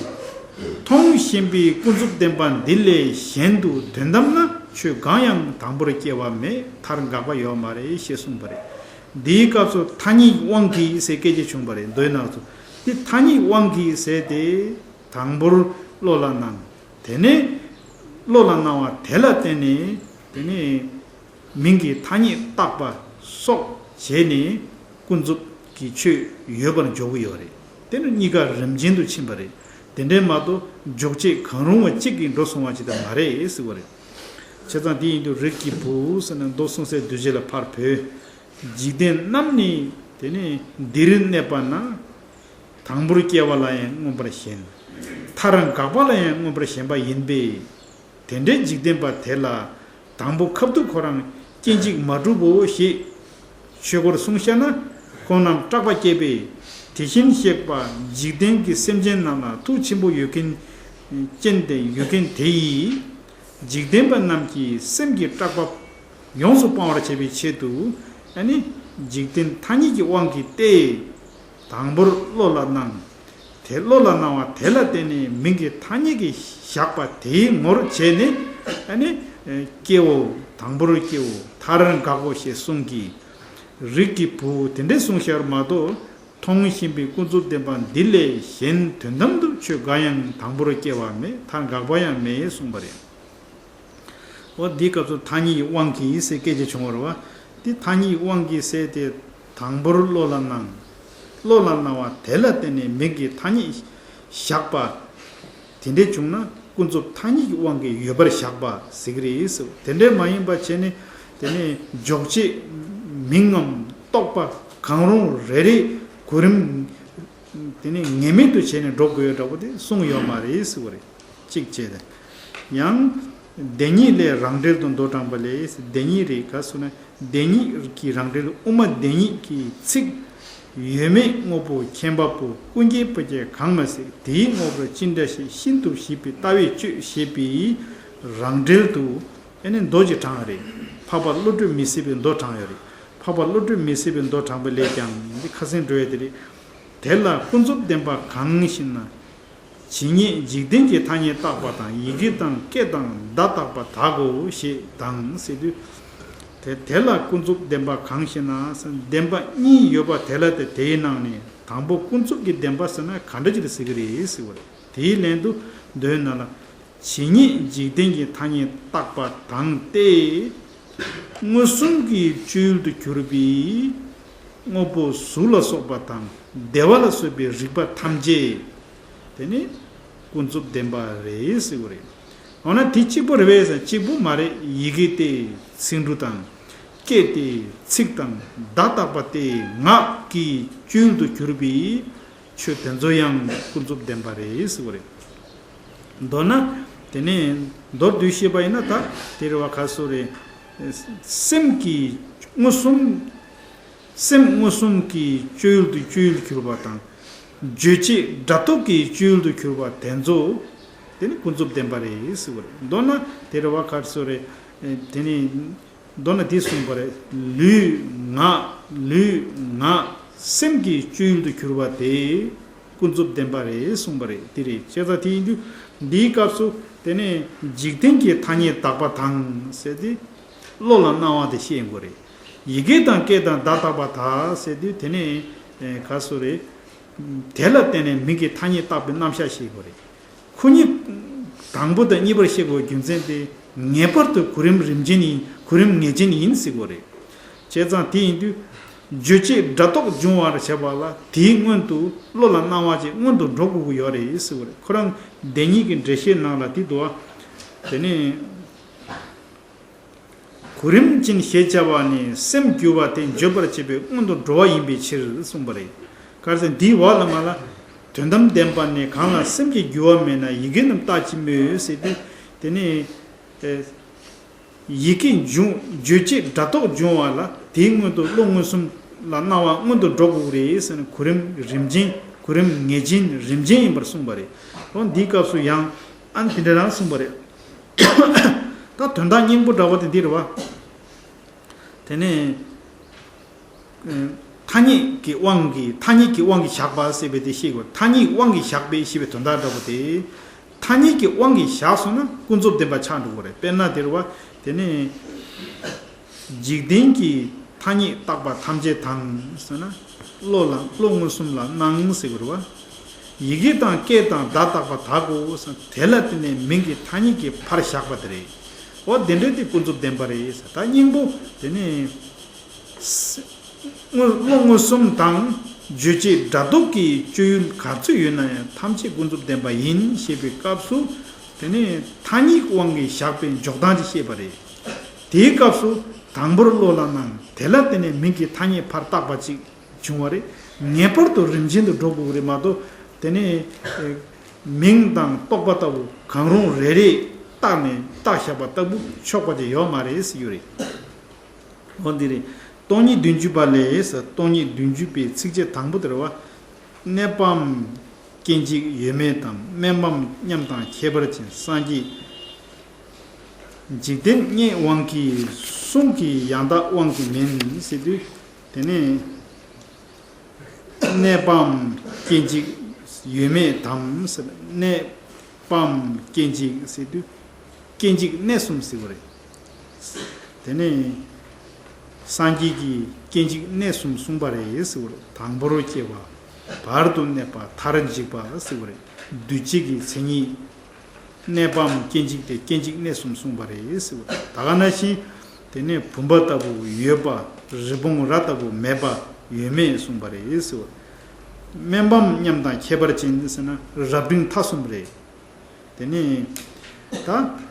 མཐོང་བཞིན་པའི་ཀུན་རྫོབ་བདེན་པ་འདི་ལས་གཞན་དུ་དོན་དམ་ན་ཆོས་གང་ཡང་དང་པོར་སྐྱེ་བ་མེད། མཐར་འགག་པ་ཡོད་མ་རེད་ཞེས་གསུངས་པ་རེད། འདིའི་སྐབས་སུ་ཐ་སྙད་དབང་གིས་ཟེར་སྐད་ཆ་བྱུང་བ་རེད། མདོའི་ནང་དུ་དེ་ཐ་སྙད་དབང་གིས་ཟེར་ཏེ། དང་པོར་བློ་ལ་སྣང་། དེ་ནས་བློ་ལ་སྣང་བ་དེ་ལ་བརྟེན་ནས་དེ་ནས་མིང་གི་ཐ་སྙད་བཏགས་པ་སོགས་བྱས་ནས་ཀུན་རྫོབ་ཀྱི་ཆོས་ཡོད་པར་འཇོག་གི་ཡོད་རེད། དེ་ནི་གཉིས་ཀ་རིམ་ཅན་དུ་ཕྱིན་པ་རེད། དེ་འདྲའི་མ་གཏོགས་འཇོག་བྱེད་གང་རུང་བ་གཅིག་གིས་འགྲོ་སོང་བ་ཅིག་ད་མ་རེད་ཟེར་བ་རེད། བྱས་ཙང་དེ་ཡིན་དུས་རིགས་ཀྱི་བུ་ཟེར་ནས་མདོ་གསུངས་སའི་གདུལ་བྱ་ལ་ཕར་བོས། འཇིག་རྟེན་རྣམས་ནི་དེ་ནི་འདིར་གནས་པ་ན། དང་པོར་སྐྱེ་བ་ལ་ཡང་མངོན་པར་ཞེན། མཐར་འགག་པ་ལ་ཡང་མངོན་པར་ཞེན་པ་ཡིན་པས། དེ་འདྲའི་འཇིག་རྟེན་པ་དེ་ལ་དང་པོ་ཁ་ཐུག་ཁོ་རང་སྐྱེ་འཇིག་མ་གྲུབ་བོ་ཞེས་ཆོས་འཁོར་གསུངས་བཞག་ན་ཁོང་རྣམས་སྐྲག་པ་སྐྱེས་པས། དེ་བཞིན་གཤེགས་པ་འཇིག་རྟེན་གྱི་སེམས་ཅན་རྣམས་ལ་ཐུགས་ཆེན་པོ་ཡོད་མཁན་ཅན་དེ་ཡོད་མཁན་དེ་ཡིས། འཇིག་རྟེན་པ་རྣམས་ཀྱི་སེམས་ཀྱི་སྐྲག་པ་ཡོངས་སུ་སྤང་བར་བྱ་བའི་ཆེད་དུ། ཨ་ནི་འཇིག་རྟེན་ཐ་སྙད་ཀྱི་དབང་གིས་ཏེ། དང་པོར་བློ་ལ་སྣང་། དེ་བློ་ལ་སྣང་བ་དེ་ལ་བརྟེན་ནས་མིང་གི་ཐ་སྙད་ཀྱིས་བཞག་པ་དེའི་ངོར་བྱས་ནས། ཨ་ནི་སྐྱེའོ། དང་པོར་སྐྱེའོ། མཐར་འགག་གོ་ཞེས་གསུངས་ཀྱི། རིགས་ཀྱི་བུ་དེ་འདྲས་གསུངས་ཤར་མ་གཏོགས། མཐོང་བཞིན་པའི་ཀུན་རྫོབ་བདེན་པ་འདི་ལས་གཞན་དོན་དམ་དུ་ཆོས་འགའ་ཡང་དང་པོར་སྐྱེ་བ་མེད། མཐར་འགག་པ་ཡང་མེད་གསུངས་པ་རེད། འོ་འདིའི་སྐབས་སུ་ཐ་སྙད་ཀྱི་དབང་གིས་ཟེར་སྐད་ཆ་བྱུང་བ་རེད་བ། དེ་ཐ་སྙད་ཀྱི་དབང་གིས་ཟེར་ཏེ། དང་པོར་བློ་ལ་སྣང་། བློ་ལ་སྣང་བ་དེ་ལ་བརྟེན་ནས་མིང་གི་ཐ་སྙད་བཞག་པ། དེ་འདྲས་བྱུང་ན་ཀུན་རྫོབ་ཐ་སྙད་ཀྱི་དབང་གིས་ཡོད་པར་བཞག་པ་ཟེར་གྱི་རེད་ཟེར། དེ་འདྲས་མ་ཡིན་པ་བྱས་ནས་དེ་ནས་འཇོག་བྱེད་མིང་ངམ་རྟོག་པ་གང་རུང་རེ་རེ་གོ་རིམ་དེ་ནས་ངེས་མེད་དུ་བྱས་ནས་འགྲོ་དགོས་འདྲ་པོ་དེ་གསུངས་ཡོད་མ་རེད་ཟེར་བ་རེད། གཅིག་བྱས་ཏེ། ཡང་། བདེན་གཉིས་ལས་རང་འགྲེལ་དུ་མདོ་དྲངས་པ་ལས། བདེན་གཉིས་རེད་ག་ཟེར་ན། བདེན་གཉིས་ཀྱི་རང་འགྲེལ་དབུ་མ་བདེན་གཉིས་ཀྱི་ཚིག་ཡོད་མེད་དངོས་པོ་མཁྱེན་པ་པོ་ཀུན་མཁྱེན་པ་ཁྱེད་གང་མ་སྲིད། དེའི་དངོས་པོར་ཅི་འདྲ་ཞིག་ཤིན་ཏུ་ཞིབ་པའི་ལྟ་བས་དཔྱོད་ཞེས་པའི་རང་འགྲེལ་དུ་ཨ་ནི་མདོ་ཅིག་དྲངས་རེད། འཕགས་པ་བློ་གྲོས་མི་སྲིད་པའི་མདོ་དྲངས་ཡོད་རེད། འཕགས་པ་བློ་གྲོས་མི་སྲིད་པའི་མདོ་དྲངས་པ་ལས་ཀྱང་འདི་ཁ་སང་འགྲོ་ཡ་དེ་རེད། དེ་ལ་ཀུན་རྫོབ་བདེན་པ་གང་ཞེ་ན། ཇི་སྙེད་འཇིག་རྟེན་གྱི་ཐ་སྙད་བཏགས་པ་དང་ཡི་གེ་དང་སྐད་དང་བརྡ་བཏགས་པ་དག་གོ་ཞེས་དང་ཟེར་དུས། དེ་དེ་ལ་ཀུན་རྫོབ་བདེན་པ་གང་ཞེ་ན། བདེན་པ་གཉིས་ཡོད་པ་དེ་ལ་སྟེ་དེའི་ནང་ནས་ དང་པོ་ཀུན་རྫོབ་ཀྱི་བདེན་པ་ཟེར་ན་ག་འདྲ་ཅིག་ལ་ཟེར་གི་རེད་ཟེར་བ་རེད། དེའི་ལན་དུ་མདོའི་ནང་ལ། ཇི་སྙེད་འཇིག་རྟེན་གྱི་ཐ་སྙད་བཏགས་པ་དང་སྟེ། མངོན་སུམ་གྱི་སྤྱོད་ཡུལ་དུ་གྱུར་པའི་དངོས་པོ་གཟུགས་ལ་སོགས་པ་དང་བདེ་བ་ལ་སོགས་པའི་རིགས་པ་ཐམས་ཅད་དེ་ནི་ཀུན་རྫོབ་བདེན་པ་རེད་ཟེར་བ་རེད། འོ་ན་དེ་གཅིག་པོ་རེད་པས་ཟེར་ན་གཅིག་པོ་མ་རེད། ཡི་གེ་སྟེ་ཚིག་འབྲུ་དང་། སྐད་དེ་ཚིག་དང་བརྡ་བཏགས་པ་སྟེ་ངག་གི་སྤྱོད་ཡུལ་དུ་གྱུར་པའི་ཆོས་དེ་ཚོ་ཡང་ཀུན་རྫོབ་བདེན་པ་རེད་ཟེར་བ་རེད། མདོར་ན། དེ་ནས་མདོར་བསྡུས་བཤད་པ་ཡིན་ན་ད་དེ་རེད་བ། ག་སོ་རེད། སེམས་ཀྱི་མངོན་སུམ། སེམས་མངོན་སུམ་གྱི་སྤྱོད་ཡུལ་དུ་སྤྱོད་ཡུལ་གྱུར་པ་དང་། རྗོད་བྱེད་སྒྲ་རྟོག་གི་སྤྱོད་ཡུལ་དུ་གྱུར་པ་དེ་ཚོ་དེ་ནི་ཀུན་རྫོབ་བདེན་པ་རེད་ཟེར་བ་རེད། མདོར་ན་དེ་རེད་བ། ག་སོ་རེད། དེ་ནི། མདོར་ན་འདི་གསུངས་པ་རེད། ལུས་ངག་ལུས་ངག་སེམས་ཀྱི་སྤྱོད་ཡུལ་དུ་གྱུར་པ་དེ་ཀུན་རྫོབ་བདེན་པ་རེད་གསུངས་པ་རེད། དེ་རེད། བྱས་ཙང་དེ་ཡིན་དུས་འདིའི་སྐབས་སུ་དེ་ནས་འཇིག་རྟེན་གྱི་ཐ་སྙད་བཏགས་པ་དང་ཟེར་ཏེ་བློ་ལ་སྣང་བ་དེ་བཤད་དགོས་རེད། ཡི་གེ་དང་སྐད་དང་བརྡ་བཏགས་པ་དག་ཟེར་དུས་དེ་ནས་ག་སོ་རེད། དེ་ལ་བརྟེན་ནས་མིང་གི་ཐ་སྙད་བཏགས་པའི་རྣམ་གཞག་བཤད་དགོས་རེད། ཁོ་གཉིས་དང་པོ་དང་གཉིས་པར་བཤད་དགོས་རྒྱུ་མཚན་དེ་ངེས་པར་དུ་གོ་རིམ་རིམ་བྱིན་ཡིན། གོ་རིམ་ངེས་ཅན་ཡིན་ཟེར་དགོས་རེད། བྱས་ཙང་དེ་ཡིན་དུས་རྗོད་བྱེད་སྒྲ་རྟོག་འབྱུང་བར་བྱེད་པ་ལ་དེའི་སྔོན་དུ་བློ་ལ་སྣང་བ་ཅིག་སྔོན་དུ་འགྲོ་དགོས་ཀྱི་ཡོད་རེད་ཟེར་དགོས་རེད། ཁོ་རང་བདེན་གཉིས་ཀྱི་འགྲེལ་བཤད་ནང་ལ་དེ་འདུག་བ། དེ་ནས། གོ་རིམ་ཅན་ཞེས་བྱ་བ་ནི་སེམས་རྒྱུ་བ་དེ་བརྗོད་པར་བྱེད་པའི་སྔོན་དུ་འགྲོ་བ་ཡིན་པའི་ཕྱིར་གསུངས་པ་རེད། ག་རེ་ཟེར་ན་འདིའི་འོག་ལ་མ་ལ། དོན་དམ་བདེན་པ་ནི་གང་ལ་སེམས་ཀྱི་རྒྱུ་བ་མེད་ན་ཡི་གེ་རྣམས་བཏགས་ཀྱི་མོད་ཟེར་དུས། དེ་ནི། ཨེ། ཡི་གེ་འབྱུང་རྗོད་བྱེད་སྒྲ་རྟོག་འབྱུང་བ་ལ་དེའི་སྔོན་དུ་བློ་མངོན་སུམ་ལ་སྣང་བ་སྔོན་དུ་འགྲོ་དགོས་རེད་ཟེར་ན་གོ་རིམ་རིམ་བྱིན་གོ་རིམ་ངེས་ཅན་རིམ་བྱིན་ཡིན་པར་གསུངས་པ་རེད། འོ་འདིའི་སྐབས་སུ་ཡང་ཨ་ནི་དེ་འདྲ་རང་གསུངས་པ་རེད། ད་དོན་དག་སྙིང་པོ་འདྲ་བོ་དེ་འདི་རེད་བ། དེ་ནས་ཨ་ཐ་སྙད་ཀྱི་དབང་གིས་ཐ་སྙད་ཀྱི་དབང་གིས་བཞག་པ་ཟེར་བའི་དེ་ཤེས་དགོས། ཐ་སྙད་དབང་གིས་བཞག་པའི་ཞེས་པའི་དོན་དག་འདྲ་བོ་དེ། ཐ་སྙད་ཀྱི་དབང་གིས་བཞག་སོང་ན་ཀུན་རྫོབ་བདེན་པ་ཆགས་འགྲོ་གི་རེད། དཔེར་ན་དེ་རེད་བ། དེ་ནས། འཇིག་རྟེན་གྱི་ཐ་སྙད་བཏགས་པ་ཐམས་ཅད་དང་ཟེར་ན། བློ་ལ་བློ་མངོན་སུམ་ལ་སྣང་ཟེར་དགོས་རེད་བ། ཡི་གེ་དང་སྐད་དང་བརྡ་བཏགས་པ་དག་གོ་ཟེར་ན་དེ་ལ་བརྟེན་ནས་མིང་གི་ཐ་སྙད་ཀྱི་ཕར་བཞག་པ་དེ་རེད། འོ་དེ་འདྲའི་དེ་ཀུན་རྫོབ་བདེན་པ་རེད་ཟེར། ད་སྙིང་པོ་དེ་ནི། བློ་མངོན་སུམ་དང་རྗོད་བྱེད་སྒྲ་རྟོག་གི་སྤྱོད་ཡུལ་ག་ཚོད་ཡོད་ན་ཡང་ཐམས་ཅད་ཀུན་རྫོབ་བདེན་པ་ཡིན་ཞེས་པའི་སྐབས་སུ། དེ་ནི་ཐ་སྙད་དབང་གིས་བཞག་པའི་འཇོག་སྟངས་ཅིག་བཤད་པ་རེད། དེའི་སྐབས་སུ་དང་པོར་བློ་ལ་སྣང་། དེ་ལ་བརྟེན་ནས་མིང་གི་ཐ་སྙད་ཕར་བཏགས་པ་ཅིག་བྱུང་བ་རེད། ངེས་པར་དུ་རིམ་བྱིན་དུ་འགྲོ་དགོས་ཀྱི་རེད་མ་གཏོགས། དེ་ནི་མིང་དང་རྟོག་པ་ལྟ་བུ་གང་རུང་རེ་རེ་བཏགས་ནས་བཏགས་བཞག་པ་ལྟ་བུ་ཆོག་པ་ཅིག་ཡོད་མ་རེད་ཟེར་རྒྱུ་རེད། འོ་འདི་རེད། སྟོང་ཉིད་བདུན་ཅུ་པ་ལས་ཟེར། སྟོང་ཉིད་བདུན་ཅུ་པའི་ཚིགས་བཅད་དང་པོ་དེ་རེད་བ། གནས་པའམ་སྐྱེ་འཇིག་ཡོད་མེད་དམ། དམན་པའམ་མཉམ་དང་ཁྱད་པར་ཅན། སངས་རྒྱས་འཇིག་རྟེན་སྙེད་དབང་གིས་གསུངས་ཀྱི་ཡང་དག་དབང་གིས་མིན་ཟེར་དུས། དེ་ནས་གནས་པའམ་སྐྱེ་འཇིག་ཡོད་མེད་དམ་ཟེར། གནས་པའམ་སྐྱེ་འཇིག་ཟེར་དུས། སྐྱེ་འཇིག་གནས་གསུམ་ཟེར་བ་རེད། དེ་ནས་སངས་རྒྱས་ཀྱིས་སྐྱེ་འཇིག་གནས་གསུམ་གསུངས་པ་རེད་ཟེར་བ་རེད། དང་པོར་སྐྱེ་བ། བར་དུ་གནས་པ། མཐར་འཇིག་པ་ཟེར་བ་རེད། འདུས་བྱས་ཀྱི་མཚན་ཉིད། གནས་པའམ་སྐྱེ་འཇིག་དེ་སྐྱེ་འཇིག་གནས་གསུམ་གསུངས་པ་རེད་ཟེར་བ་རེད། ད་ག་ནང་བཞིན་དེ་ནས་བུམ་པ་ལྟ་བུ་ཡོད་པ། རི་བོང་རྭ་ལྟ་བུ་མེད་པ། ཡོད་མེད་གསུངས་པ་རེད་ཟེར་བ་རེད། དམན་པའམ་མཉམ་དང་ཁྱད་པར་ཅན་ཟེར་ན་རབ་འབྲིང་ཐ་གསུམ་རེད། དེ་ནས་ད་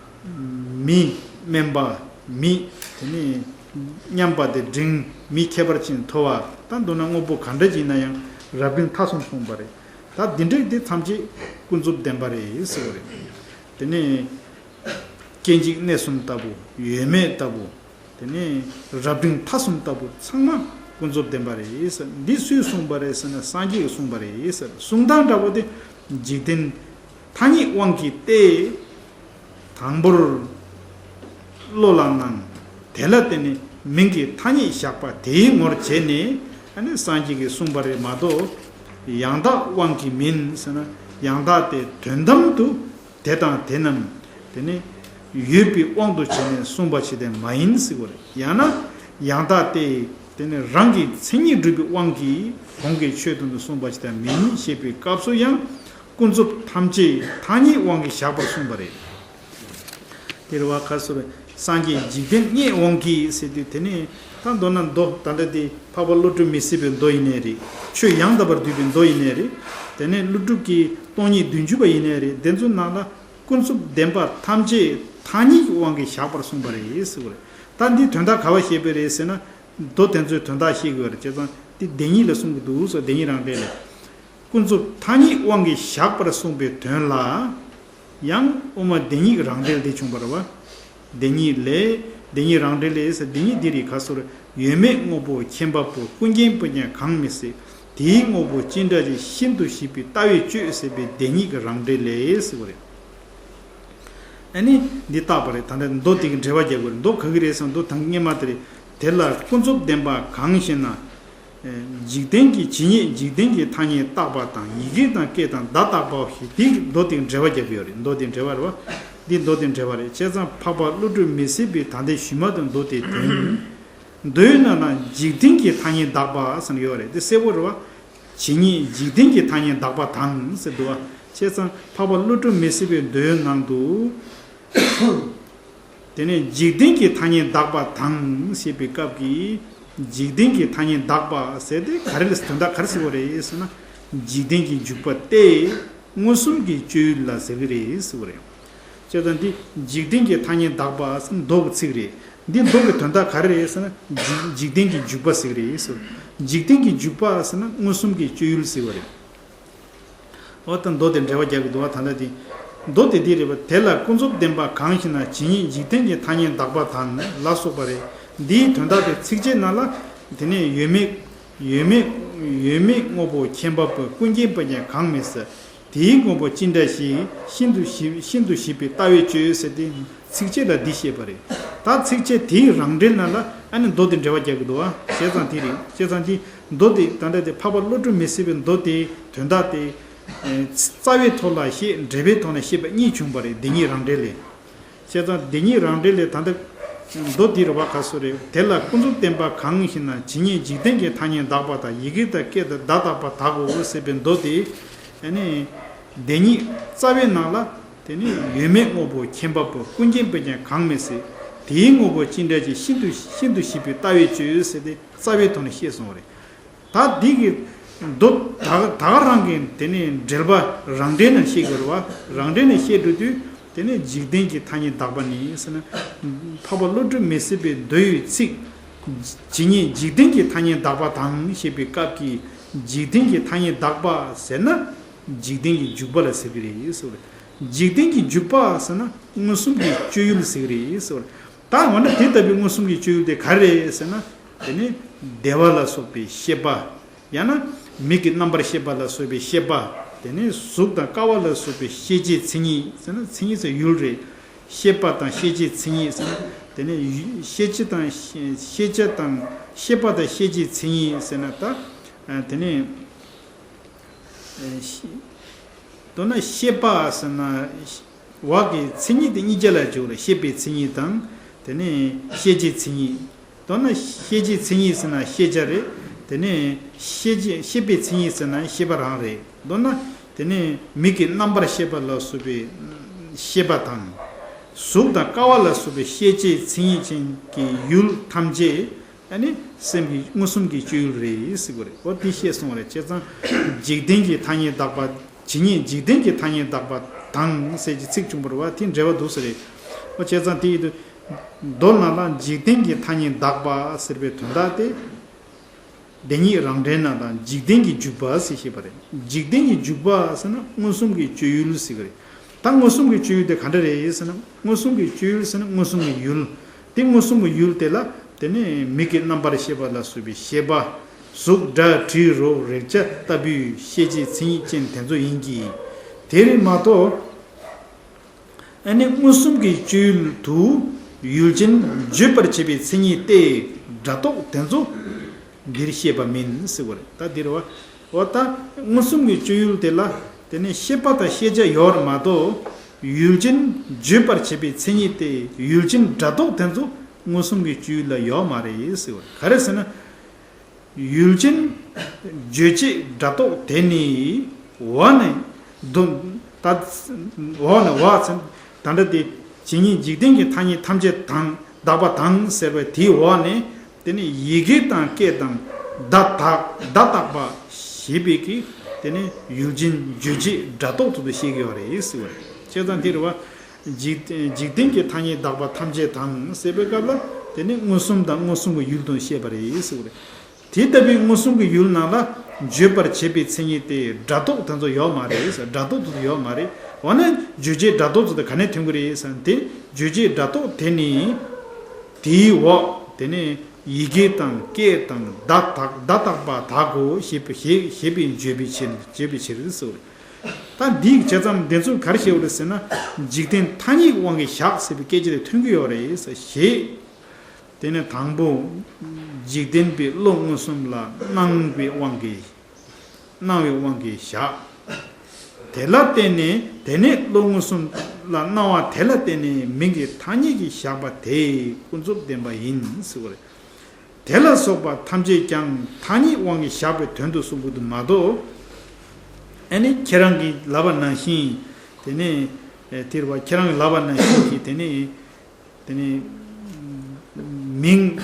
མི་དམན་པ། མི་དེ་ནས་མཉམ་པ་དེ་འབྲིང་། མི་ཁྱད་པར་ཅན་མཐོ་བ། ད་མདོར་ན་དངོས་པོ་ག་འདྲ་ཅིག་ཡིན་ན་ཡང་རབ་འབྲིང་ཐ་གསུམ་གསུངས་པ་རེད། ད་འདི་འདྲ་དེ་ཐམས་ཅད་ཀུན་རྫོབ་བདེན་པ་རེད་ཟེར་བ་རེད། དེ་ནས་སྐྱེ་འཇིག་གནས་གསུམ་ལྟ་བུ། ཡོད་མེད་ལྟ་བུ། དེ་ནས་རབ་འབྲིང་ཐ་གསུམ་ལྟ་བུ་ཚང་མ་ཀུན་རྫོབ་བདེན་པ་རེད་ཟེར། འདི་སུས་གསུངས་པ་རེད་ཟེར་ན་སངས་རྒྱས་ཀྱིས་གསུངས་པ་རེད་ཟེར། གསུང་སྟངས་འདྲ་བོ་དེ་འཇིག་རྟེན་ཐ་སྙད་དབང་གིས་ཏེ། དང་པོར་བློ་ལ་སྣང་། དེ་ལ་བརྟེན་ནས་མིང་གི་ཐ་སྙད་བཞག་པ་དེའི་ངོར་བྱས་ནས་ཨ་ནི་སངས་རྒྱས་ཀྱིས་གསུངས་པ་རེད་མ་གཏོགས། ཡང་དག་དབང་གིས་མིན་ཟེར་ན་ཡང་དག་དེ་དོན་དམ་དུ་དེ་དང་དེ་རྣམས་དེ་ནི་ཡོད་པའི་དབང་དུ་བྱས་ནས་གསུངས་པ་ཞིག་དེ་མ་ཡིན་ཟེར་བ་རེད། ཡང་ན་ཡང་དག་དེ་ དེ་ནས་རང་གི་མཚན་ཉིད་སྒྲུབ་པའི་དབང་གིས་གོང་གི་ཆོས་དོན་དུ་གསུངས་པ་ཅི་ལྟར་མིན་ཞེས་པའི་སྐབས་སུ་ཡང་ཀུན་རྫོབ་ཐམས་ཅད་ཐ་སྙད་དབང་གིས་བཞག་པར་གསུངས་པ་རེད། དེ་རེད་བ། ཁ་སོ་རེ། སངས་རྒྱས་འཇིག་རྟེན་བརྙེས་དབང་གིས་ཟེར་དུས། དེ་ནས་ད་མདོ་ན་མདོ་ད་ལྟ་དེ་འཕགས་པ་བློ་གྲོས་མི་ཟད་པའི་མདོ་ཡིན་ནའི་རེད། ཆོས་ཡང་དག་པར་བསྡུས་པའི་མདོ་ཡིན་ནའི་རེད། དེ་ནས་ཀླུ་སྒྲུབ་ཀྱི་སྟོང་ཉིད་བདུན་ཅུ་པ་ཡིན་ནའི་རེད། དེ་ཚོའི་ནང་ལ་ཀུན་རྫོབ་བདེན་པ་ཐམས་ཅད་ཐ་སྙད་ཀྱི་དབང་གིས་བཞག་པར་གསུངས་པ་རེད་ཟེར་བ་རེད། ད་འདིའི་དོན་དག་ག་བ་བཤད་པ་རེད་ཟེར་ན། མདོ་དེ་ཚོའི་དོན་དག་བཤད་དགོས་རེད། བྱས་ཙང་དེ་བདེན་གཉིས་ལ་གསུང་གི་འདུག་ཟེར། བདེན་གཉིས་རང་འགྲེལ་ལས། ཀུན་རྫོབ་ཐ་སྙད་དབང་གིས་བཞག་པར་གསུངས་པའི་དོན་ལ། ཡང་དབུ་མ་བདེན་གཉིས་རང་འགྲེལ་དེ་བྱུང་བ་རེད་བ། བདེན་གཉིས་ལས། བདེན་གཉིས་རང་འགྲེལ་ལས་ཟེར། བདེན་གཉིས་འདི་རིགས་ག་སོར། ཡོད་མེད་དངོས་པོ་ཁྱད་པར་པོ། ཀུན་མཁྱེན་པ་ཀྱང་གང་མི་སྲིད། དེའི་དངོས་པོ་ཅི་འདྲ་ཞིག་ཤིན་ཏུ་ཞིབ་པའི་ལྟ་བས་དཔྱོད་ཟེར་བའི་བདེན་གཉིས་ཀྱི་རང་འགྲེལ་ལས་ཟེར་བ་རེད། ཨ་ནི་འདི་བརྟག་པ་རེད། ད་ལྟ་མདོ་དེ་གི་འགྲེལ་པ་རྒྱག་དགོས་རེད། མདོ་ག་གི་རེད་ཟེར་ན། མདོ་དང་སྔས་མ་དེ་རེད། དེ་ལ་ཀུན་རྫོབ་བདེན་པ་གང་ཞེ་ན། འཇིག་རྟེན་གྱི་ཇི་སྙེད་འཇིག་རྟེན་གྱི་ཐ་སྙད་བཏགས་པ་དང་། ཡི་གེ་དང་སྐད་དང་བརྡ་བཏགས་པའོ་ཞེས། འདི་མདོ་དེ་འགྲེལ་པ་རྒྱབ་ཡོད་རེད། མདོ་དེ་འགྲེལ་པ་རེད་བ། འདི་མདོ་དེ་འགྲེལ་པ་རེད། བྱས་ཙང་འཕགས་པ་བློ་གྲོས་མི་ཟད་པའི་ད་ལྟའི་ཞུས་མ་དང་མདོ་དེ་དོན། མདོའི་ནང་ན་འཇིག་རྟེན་གྱི་ཐ་སྙད་དག་པ་ཟེར་ཡོད་རེད། དེ་གསལ་པོ་རེད་བ། ཇི་སྙེད་འཇིག་རྟེན་གྱི་ཐ་སྙད་དག་པ་དང་ཟེར་འདུག་བ། བྱས་ཙང་འཕགས་པ་བློ་གྲོས་མི་ཟད་པའི་མདོའི་ནང་དུ། དེ་ནས་འཇིག་རྟེན་གྱི་ཐ་སྙད་དག་པ་དང་ཞེས་པའི་སྐབས་ཀྱི། འཇིག་རྟེན་གྱི་ཐ་སྙད་དག་པ་ཟེར་དེ་ག་རེ་ལ་དོན་དག་ག་རེ་ཟེར་བ་རེད་ཟེར་ན། འཇིག་རྟེན་གྱི་འཇུག་པ་སྟེ་མངོན་སུམ་གྱི་སྤྱོད་ཡུལ་ལ་ཟེར་གྱི་རེད་ཟེར་བ་རེད། བྱས་ཙང་འདི་འཇིག་རྟེན་གྱི་ཐ་སྙད་དག་པ་ཟེར་མདོ་གི་ཚིག་རེད། འདི་མདོ་གི་དོན་དག་ག་རེ་རེད་ཟེར་ན། འཇིག་འཇིག་རྟེན་གྱི་འཇུག་པ་ཟེར་གྱི་རེད་ཟེར། འཇིག་རྟེན་གྱི་འཇུག་པ་ཟེར་ན་མངོན་སུམ་གྱི་སྤྱོད་ཡུལ་ཟེར་བ་རེད། འོ་ད་མདོ་དེ་འགྲེལ་པ་རྒྱག་གི་འདུག་བ། ད་ལྟ་དེ། མདོ་དེ་འདི་རེད་པ། དེ་ལ་ཀུན་རྫོབ་བདེན་པ་གང་ཞེ་ན། ཇི་སྙེད་འཇིག་རྟེན་གྱི་ཐ་སྙད་དག་པ་དང་ལ་སོགས་པ་རེད། འདིའི་དོན་དག་དེ་ཚིགས་བཅད་ནང་ལ། དེ་ནས་ཡོད་མེད། ཡོད་མེད། ཡོད་མེད་དངོས་པོ་ཁྱད་པར་པོ། ཀུན་མཁྱེན་པ་ཀྱང་གང་མི་སྲིད། དེའི་དངོས་པོ་ཅི་འདྲ་ཞིག་ཤིན་ཏུ་ཞིབ་ཤིན་ཏུ་ཞིབ་པའི་ལྟ་བས་དཔྱོད་ཟེར་ཏེ་ཚིགས་བཅད་ལ་འདི་བཤད་པ་རེད། ད་ཚིགས་བཅད་དེའི་རང་འགྲེལ་ནང་ལ་ཨ་ནི་མདོ་དེ་འགྲེལ་པ་རྒྱག་གི་འདུག་བ། བྱས་ཙང་དེ་རེད། བྱས་ཙང་དེ། མདོ་དེ་ད་ལྟ་དེ་འཕགས་པ་བློ་གྲོས་མི་ཟད་པའི་མདོ་དེའི་དོན་དག་དེ། ཨེ། རྩ་བའི་ཐོག་ལ་བཤད། འགྲེལ་པའི་ཐོག་ནས་བཤད་པ་གཉིས་བྱུང་བ་རེད། བདེན་གཉིས་རང་འགྲེལ་ལས། བྱས་ཙང་བདེན་གཉིས་རང་འགྲེལ་ལས་ད་ལྟ་མདོ་དེ་རེད་བ། ག་སོ་རེད། དེ་ལ་ཀུན་རྫོབ་བདེན་པ་གང་ཞེ་ན། ཇི་སྙེད་འཇིག་རྟེན་གྱི་ཐ་སྙད་དག་པ་དང་། ཡི་གེ་དང་སྐད་དང་བརྡ་བཏགས་པ་དག་གོ་ཟེར་བའི་མདོ་དེ། ཨ་ནི་བདེན་གཉིས་རྩ་བའི་ནང་ལ། དེ་ནི་ཡོད་མེད་དངོས་པོ་ཁྱད་པར་པོ། ཀུན་མཁྱེན་པས་ཀྱང་གང་མི་སྲིད། དེའི་དངོས་པོ་ཅི་འདྲ་ཞིག་ཤིན་ཏུ་ཤིན་ཏུ་ཞིབ་པའི་ལྟ་བས་དཔྱོད་ཟེར་ཏེ་རྩ་བའི་ཐོག་ནས་བཤད་སོང་བ་རེད། ད་འདི་གི་མདོ་ད་ད་ག་རང་གི་དེ་ནི་འགྲེལ་པ་རང་འགྲེལ་ནས་བཤད་དགོས་རེད་བ། རང་འགྲེལ་ནས་བཤད་འགྲོ་དུས་དེ་ནི་འཇིག་རྟེན་གྱི་ཐ་སྙད་དག་པ་ནི་ཟེར་ན། འཕགས་པ་བློ་གྲོས་མི་ཟད་པའི་མདོའི་ཚིག་ཇི་སྙེད་འཇིག་རྟེན་གྱི་ཐ་སྙད་དག་པ་དང་ཞེས་པའི་སྐབས་ཀྱི་འཇིག་རྟེན་གྱི་ཐ་སྙད་དག་པ་ཟེར་ན། འཇིག་རྟེན་གྱི་འཇུག་པ་ལ་ཟེར་གྱི་རེད་ཟེར་བ་རེད། འཇིག་རྟེན་གྱི་འཇུག་པ་ཟེར་ན་མངོན་སུམ་གྱི་སྤྱོད་ཡུལ་ཟེར་གྱི་རེད་ཟེར་བ་རེད། ད་འོ་ན་དེ་ལྟ་བུའི་མངོན་སུམ་གྱི་སྤྱོད་ཡུལ་དེ་ག་རེ་རེད་ཟེར་ན། དེ་ནི་བདེ་བ་ལ་སོགས་པའི་ཤེས་པ། ཡང་ན་མིག་གི་རྣམ་པར་ཤེས་པ་ལ་སོགས་པའི་ཤེས་པ། དེ་ནི་གཟུགས་དང་ཀ་བ་ལ་སོགས་པའི་ཤེས་བྱའི་མཚན་ཉིད་ཟེར་ན། མཚན་ཉིད་ཟེར་ཡུལ་རེད། ཤེས་པ་དང་ཤེས་བྱའི་མཚན་ཉིད་ཟེར་ན། དེ་ནི་ཡུ་ཤེས་བྱ་དང་ཤེས་བྱ་དང་ཤེས་པ་དང་ཤེས་བྱའི་མཚན་ཉིད་ཟེར་ན། ད་དེ་ནི། ཨེ་ཤེས། མདོར་ན་ཤེས་པ་ཟེར་ན། བ་གི་མཚན་ཉིད་དེ་གཉིས་ཆ་ལ་འཇུག་རེད། ཤེས་པའི་མཚན་ཉིད་དང་། དེ་ནས་ཤེས་བྱའི་མཚན་ཉིད། མདོར་ན་ཤེས་བྱའི་མཚན་ཉིད་ཟེར་ན་ཤེས་བྱ་རེད། དེ་ནས་ཤེས་བྱེད་ཤེས་པའི་མཚན་ཉིད་ཟེར་ན་ཤེས་པ་རང་རེད། མདོར་ན་དེ་ནས་མིག་གི་རྣམ་པར་ཤེས་པ་ལ་སོགས་པའི་ཤེས་པ་དང་། གཟུགས་དང་ཀ་བ་ལ་སོགས་པའི་ཤེས་བྱའི་མཚན་ཉིད་ཅན་གྱི་ཡུལ་ཐམས་ཅད། ཨ་ནི་སེམས་ཀྱི་མངོན་སུམ་གྱི་སྤྱོད་ཡུལ་རེད་ཟེར་གྱི་རེད། འོ་དེ་བཤད་སོང་བ་རེད། བྱས་ཙང་འཇིག་རྟེན་གྱི་ཐ་སྙད་དག་པ། ཇི་སྙེད་འཇིག་རྟེན་གྱི་ཐ་སྙད་དག་པ་དང་ཟེར་གྱི་ཚིག་བྱུང་བ་རེད་བ། དེ་འགྲེལ་པ་འདུག་ཟེར་རེད། འོ་བྱས་ཙང་དེ་ཡིན་དུས་མདོ་ནང་ལ་འཇིག་རྟེན་གྱི་ཐ་སྙད་དག་པ་ཟེར་བའི་དོན་དག་དེ། བདེན་གཉིས་རང་འགྲེལ་ནང་ལ་འཇིག་རྟེན་གྱི་འཇུག་པ་ཟེར་བཤད་པ་རེད། འཇིག་རྟེན་གྱི་འཇུག་པ་ཟེར་ན་མངོན་སུམ་གྱི་སྤྱོད་ཡུལ་ཟེར་གྱི་རེད། ད་མངོན་སུམ་གྱི་སྤྱོད་ཡུལ་དེ་ག་འདྲ་རེད་ཟེར་ན། མངོན་སུམ་གྱི་སྤྱོད་ཡུལ་ཟེར་ན་མངོན་སུམ་གྱི་ཡུལ། དེ་མངོན་སུམ་གྱི་ཡུལ་དེ་ལ་དེ་ནས་མིག་གི་རྣམ་པར་ཤེས་པ་ལ་སོགས་པའི་ཤེས་པ། གཟུགས་སྒྲ་དྲི་རོ་རེག་བྱ་ལྟ་བུའི་ཤེས་བྱའི་མཚན་ཉིད་ཅན་དེ་ཚོ་ཡིན་གྱི། དེ་རེད་མ་གཏོགས། ཨ་ནི་མངོན་སུམ་གྱི་སྤྱོད་ཡུལ་དུ་ཡུལ་ཅན་བརྗོད་པར་བྱེད་པའི་མཚན་ཉིད་ཏེ། སྒྲ་རྟོག་དེ་ཚོ་འདིར་བཤད་པ་མིན་ཟེར་བ་རེད། ད་འདིར་བ། འོ་ད་མངོན་སུམ་གྱི་སྤྱོད་ཡུལ་དེ་ལ་དེ་ནི་ཤེས་པ་དང་ཤེས་བྱ་ཡོད་རེད་མ་གཏོགས། ཡུལ་ཅན་བརྗོད་པར་བྱེད་པའི་མཚན་ཉིད་ཏེ། ཡུལ་ཅན་སྒྲ་རྟོག་དེ་ཚོ་མངོན་སུམ་གྱི་སྤྱོད་ཡུལ་ལ་ཡོད་མ་རེད་ཟེར་བ་རེད། ག་རེ་ཟེར་ན། ཡུལ་ཅན་རྗོད་བྱེད་སྒྲ་རྟོག་དེ་ནི། འོག་ནས་འདོན། ད་འོག་ནས་འོག་ཚེ་ད་ལྟ་དེ་ཇི་སྙེད་འཇིག་རྟེན་གྱི་ཐ་སྙད་ཐམས་ཅད་དང་དག་པ་དང་ཟེར་བའི་དེའི་འོག་ནས། དེ་ནི་ཡི་གེ་དང་སྐད་དང་བརྡ་དག་བརྡ་དག་པ་ཞེས་པའི་གི། དེ་ནི་ཡུལ་ཅན་རྗོད་བྱེད་སྒྲ་རྟོག་ཏུ་བཤད་ཀྱི་ཡོད་རེད་ཟེར་བ་རེད། བྱས་ཙང་དེ་རེད་བ། འཇིག་འཇིག་རྟེན་གྱི་ཐ་སྙད་དག་པ་ཐམས་ཅད་དང་ཟེར་བའི་སྐབས་ལ། དེ་ནི་མངོན་སུམ་དང་མངོན་སུམ་གྱི་ཡུལ་དུ་བཤད་པ་རེད་ཟེར་བ་རེད། དེ་ལྟ་བུའི་མངོན་སུམ་གྱི་ཡུལ་ནང་ལ་བརྗོད་པར་བྱེད་པའི་མཚན་ཉིད་དེ་སྒྲ་རྟོག་དེ་ཚོ་ཡོད་མ་རེད་ཟེར། སྒྲ་རྟོག་དེ་ཚོ་ཡོད་མ་རེད། འོ་ན་རྗོད་བྱེད་སྒྲ་རྟོག་ཚོ་དེ་ག་ནས་ཐོན་གྱི་རེད་ཟེར་ན། དེ་རྗོད་བྱེད་སྒྲ་རྟོག་དེ་ནི། དེའི་འོག་དེ་ནི་ཡི་གེ་དང་སྐད་དང་བརྡ་དག་བརྡ་དག་པ་དག་གོ་ཞེས་པའི་ཞེས་ཞེས་པའི་བརྗོད་པའི་ཕྱིར། བརྗོད་པའི་ཕྱིར་ཟེར། ད་འདིའི་བྱས་ཙང་འདི་ཚོ་ག་རེ་བཤད་པ་རེད་ཟེར་ན། འཇིག་རྟེན་ཐ་སྙད་དབང་གིས་བཞག་ཟེར་བའི་སྐད་ཆ་དེ་ཐོན་གྱི་ཡོད་རེད་ཟེར་ཞེས། དེ་ནས་དང་པོ། འཇིག་རྟེན་པའི་བློ་མངོན་སུམ་ལ་སྣང་བའི་དབང་གིས། སྣང་བའི་དབང་གིས་བཞག་དེ་ལ་བརྟེན་ནས། དེ་ནས་བློ་མངོན་སུམ་ལ་སྣང་བ་དེ་ལ་བརྟེན་ནས་མིང་གི་ཐ་སྙད་ཀྱིས་བཞག་པ་དེ་ཀུན་རྫོབ་བདེན་པ་ཡིན་ཟེར་བ་རེད། དེ་ལ་སོགས་པ་ཐམས་ཅད་ཀྱང་ཐ་སྙད་དབང་གིས་བཞག་པའི་དོན་དུ་གསུངས་པ་དུ་མ་གཏོགས། ཨ་ནི་ཁྱེད་རང་གིས་ལབ་པ་ནང་བཞིན། དེ་ནས་དེ་རེད་བ། ཁྱེད་རང་གིས་ལབ་པ་ནང་བཞིན་གྱི་དེ་ནས། དེ་ནི་མིང་།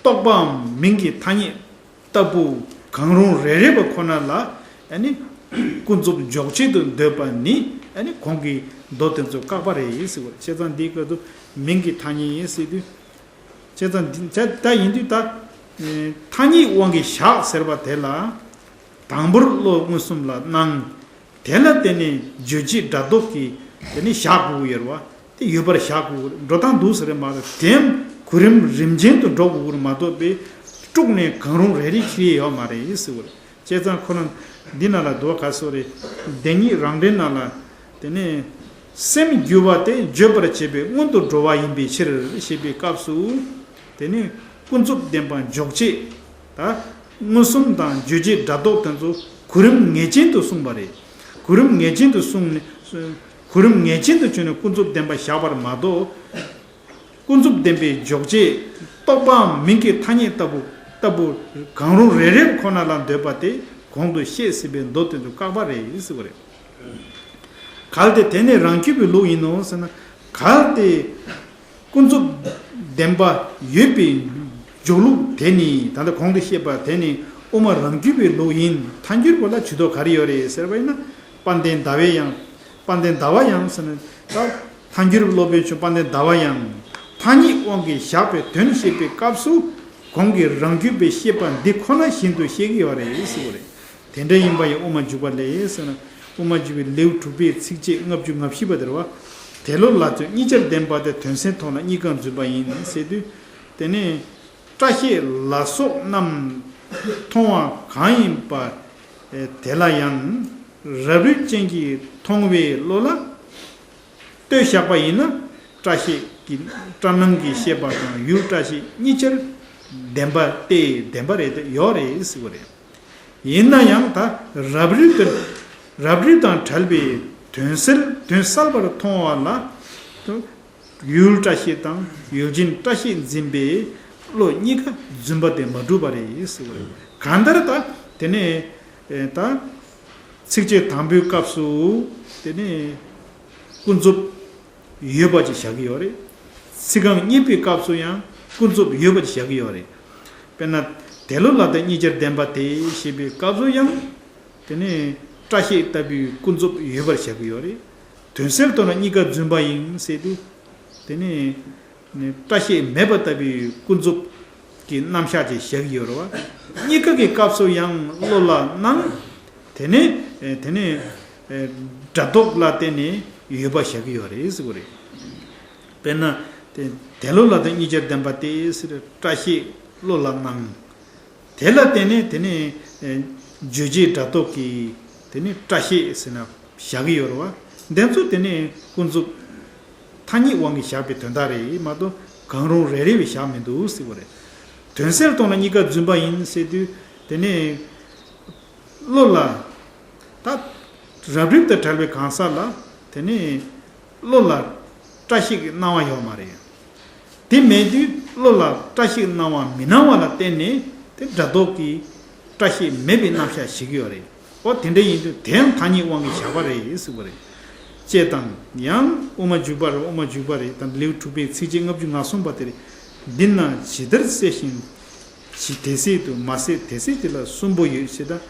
རྟོག་པའམ་མིང་གི་ཐ་སྙད་ལྟ་བུ་གང་རུང་རེ་རེ་བ་ཁོ་ན་ལ། ཨ་ནི་ཀུན་རྫོབ་འཇོག་བྱེད་དུ་འདོད་པ་ནི། ཨ་ནི་གོང་གི་མདོ་དེ་ཚོ་བཀག་པ་རེད་ཟེར་བ་རེད། བྱས་ཙང་འདིའི་སྐབས་སུ་མིང་གི་ཐ་སྙད་ཟེར་དུས། བྱས་ཙང་འདི་བྱས་ད་ཡིན་དུས་ད། ཐ་སྙད་དབང་གིས་བཞག་ཟེར་བ་དེ་ལ། དང་པོར་བློ་མངོན་སུམ་ལ་སྣང་། དེ་ལ་བརྟེན་ནས་རྗོད་བྱེད་སྒྲ་རྟོག་གིས་དེ་ནི་བཞག་དགོས་ཀྱི་ཡོད་རེད་བ། དེ་ཡོད་པར་བཞག་དགོས་ཀྱི་རེད། འགྲོ་སྟངས་འདུག་ཟེར་རེད་མ་གཏོགས། དེའང་གོ་རིམ་རིམ་ཅན་དུ་འགྲོ་དགོས་ཀྱི་རེད་མ་གཏོགས་པའི། དཀྲུགས་ནས་གང་རུང་རེ་རེ་ཁྱེར་ཡས་ཡོད་མ་རེད་ཟེར་བ་རེད། བྱས་ཙང་ཁོ་ན་འདི་ནང་ལ་འདུག་ག་སོ་རེད། བདེན་གཉིས་རང་འགྲེལ་ནང་ལ། དེ་ནི་སེམས་རྒྱུད་པ་དེ་བརྗོད་པར་བྱེད་པའི་སྔོན་དུ་འགྲོ་བ་ཡིན་པའི་ཕྱིར་ཞེས་པའི་སྐབས་སུ། དེ་ནི་ཀུན་རྫོབ་བདེན་པ་འཇོག་བྱེད། ད་མངོན་སུམ་དང་རྗོད་བྱེད་སྒྲ་རྟོག་དེ་ཚོ་གོ་རིམ་ངེས་ཅན་དུ་གསུངས་པ་རེད། གོ་རིམ་ངེས་ཅན་དུ་གསུངས་ནས། གོ་རིམ་ངེས་ཅན་དུ་བྱུང་ནས་ཀུན་རྫོབ་བདེན་པ་བཞག་པར་མ་གཏོགས། ཀུན་རྫོབ་བདེན་པའི་འཇོག་བྱེད་རྟོག་པའམ་མིང་གི་ཐ་སྙད་ལྟ་བུ་ལྟ་བུ་གང་རུང་རེ་རེ་ཁོ་ན་ལ་འདོད་པ་དེ་གོང་དུ་བཤད་ཟིན་པའི་མདོ་དེ་ཚོ་བཀག་པ་རེད་ཟེར་བ་རེད། གལ་ཏེ་དེ་ནི་རང་རྒྱུད་པའི་ལུགས་ཡིན་ནོ་ཟེར་ན། གལ་ཏེ་ཀུན་རྫོབ་བདེན་པ་ཡོད་པའི་འཇོག་ལུགས་དེ་ནི། ད་ལྟ་གོང་དུ་བཤད་པ་དེ་ནི་དབུ་མ་རང་རྒྱུད་པའི་ལུགས་ཡིན། ཐལ་འགྱུར་བ་ལ་ཇུས་གཏོགས་ག་རེ་ཡོད་རེད་ཟེར་བ་ཡིན་ན། དཔལ་ལྡན་ཟླ་བའི་ཡང་། དཔལ་ལྡན་ཟླ་བ་ཡང་ཟེར་ན། ད་ཐལ་འགྱུར་སློབ་དཔོན་ཆེན་དཔལ་ལྡན་ཟླ་བ་ཡང་། ཐ་སྙད་དབང་གིས་བཞག་པའི་དོན་བཤད་པའི་སྐབས་སུ། གོང་གི་རང་རྒྱུད་པའི་བཤད་པ་འདི་ཁོ་ན་བཞིན་དུ་བཤད་ཀྱི་ཡོད་རེད་ཟེར་བ་རེད། དེ་འདྲ་ཡིན་པ་ཡི་དབུ་མ་འཇུག་པ་ལས་ཟེར་ན། དབུ་མ་འཇུག་པའི་ལེའུ་དྲུག་པའི་ཚིགས་བཅད་ལྔ་བཅུ་ང་བཞི་པ་དེ་རེད་བ། དེ་བློ་ལ་དོན་གཉིས་ཆར་བདེན་པ་སྟེ། དོན་གསལ་མཐོང་ལ་གཉིས་ཀ་རྫུན་པ་ཡིན་ཟེར་དུས། དེ་ནས་སྐྲ་ཤད་ལ་སོགས་རྣམས་མཐོང་བ་གང་ཡིན་པ་དེ་ལ་ཡང་རབ་རིབ་ཅན་གྱིས་མཐོང་བའི་བློ་ལ་ལྟོས་བཞག་པ་ཡིན་ན། སྐྲ་ཤད་ཀྱི་སྐྲ་སྣང་གི་ཤེས་པ་དང་ཡུལ་སྐྲ་ཤད་གཉིས་ཆར་བདེན་པ་སྟེ་བདེན་པ་རེད་དེ་ཡོད་རེད་ཟེར་བ་རེད། ཡིན་ན་ཡང་ད་རབ་རིབ་དང་རབ་རིབ་དང་བྲལ་བའི་དོན་གསལ་དོན་གསལ་བར་མཐོང་བ་ལ། ཡུལ་སྐྲ་ཤད་དང་ཡུལ་ཅན་སྐྲ་ཤད་འཛིན་པའི་བློ་གཉིས་ཀ་རྫུན་པ་དེ་མ་གྲུབ་པ་རེད་ཟེར་བ་རེད། གང་ལྟར་ད་དེ་ནས་ད་ཚིགས་བཅད་དང་པོའི་སྐབས་སུ་དེ་ནས་ཀུན་རྫོབ་ཡོད་པ་ཅིག་བཞག་གི་ཡོད་རེད། ཚིག་རྐང་གཉིས་པའི་སྐབས་སུ་ཡང་ཀུན་རྫོབ་ཡོད་པ་ཅིག་བཞག་གི་ཡོད་རེད། དཔེར་ན། དེ་བློ་ལ་དོན་གཉིས་ཆར་བདེན་པ་སྟེ་ཞེས་པའི་སྐབས་སུ་ཡང་། དེ་ནས་སྐྲ་ཤད་ལྟ་བུའི་ཀུན་རྫོབ་ཡོད་པར་བཞག་གི་ཡོད་རེད། དོན་གསལ་མཐོང་ན་གཉིས་ཀ་རྫུན་པ་ཡིན་ཟེར་དུས། དེ་ནས་སྐྲ་ཤད་མེད་པ་ལྟ་བུའི་ཀུན་རྫོབ་ཀྱི་རྣམ་གཞག་ཅིག་བཞག་གི་ཡོད་རེད་བ། གཉིས་ཀ་གི་སྐབས་སུ་ཡང་བློ་ལ་སྣང་། དེ་ནས་དེ་ནས་སྒྲ་རྟོག་ལ་བརྟེན་ནས་ཡོད་པ་བཞག་གི་ཡོད་རེད་ཟེར་བ་རེད། དཔེར་ན། དེ་དེ་བློ་ལ་དོན་གཉིས་ཆར་བདེན་པ་སྟེ་ཟེར། སྐྲ་ཤད་བློ་ལ་སྣང་། དེ་ལ་བརྟེན་ནས་དེ་ནས་རྗོད་བྱེད་སྒྲ་རྟོག་གིས་དེ་ནས་སྐྲ་ཤད་ཟེར་ན་བཞག་གི་ཡོད་རེད་བ། འདི་ཚོ་དེ་ནས་ཀུན་རྫོབ་ཐ་སྙད་དབང་གིས་བཞག་པའི་དོན་དག་རེད་མ་གཏོགས་གང་རུང་རེ་རེ་བས་བཞག་མི་འདུག་ཟེར་བ་རེད། དོན་གསལ་མཐོང་ན་གཉིས་ཀ་རྫུན་པ་ཡིན་ཟེར་དུས། དེ་ནས་བློ་ལ། ད་རབ་རིབ་དང་བྲལ་བའི་གང་ཟག་ལ་དེ་ནས་བློ་ལ་སྐྲ་ཤད་ཀྱི་སྣང་བ་ཡོད་མ་རེད། དེ་མེད་དུས་བློ་ལ་སྐྲ་ཤད་སྣང་བ་མི་སྣང་བ་ལ་བརྟེན་ནས་ དེ་སྒྲ་རྟོག་གི་སྐྲ་ཤད་མེད་པའི་རྣམ་གཞག་བྱེད་ཀྱི་ཡོད་རེད། ཨོ་དེ་འདྲ་ཡིན་དུས་དེ་ཡང་ཐ་སྙད་དབང་གིས་བཞག་པ་རེད་ཟེར་བ་རེད། ཅེས་དང་། ཡང་དབུ་མ་འཇུག་པ་རེད། དབུ་མ་འཇུག་པ་རེད། དང་ལེའུ་དྲུག་པའི་ཚིགས་བཅད་ལྔ་བཅུ་ང་གསུམ་པ་དེ་རེད། འདི་ན་ཇི་ལྟར་གསལ་བཞིན་ཇི་དེ་སྲིད་དུ། མ་ཟད་དེ་སྲིད་དེ་ལ་གསུམ་པོ་ཡོད་ཅེས་དང་།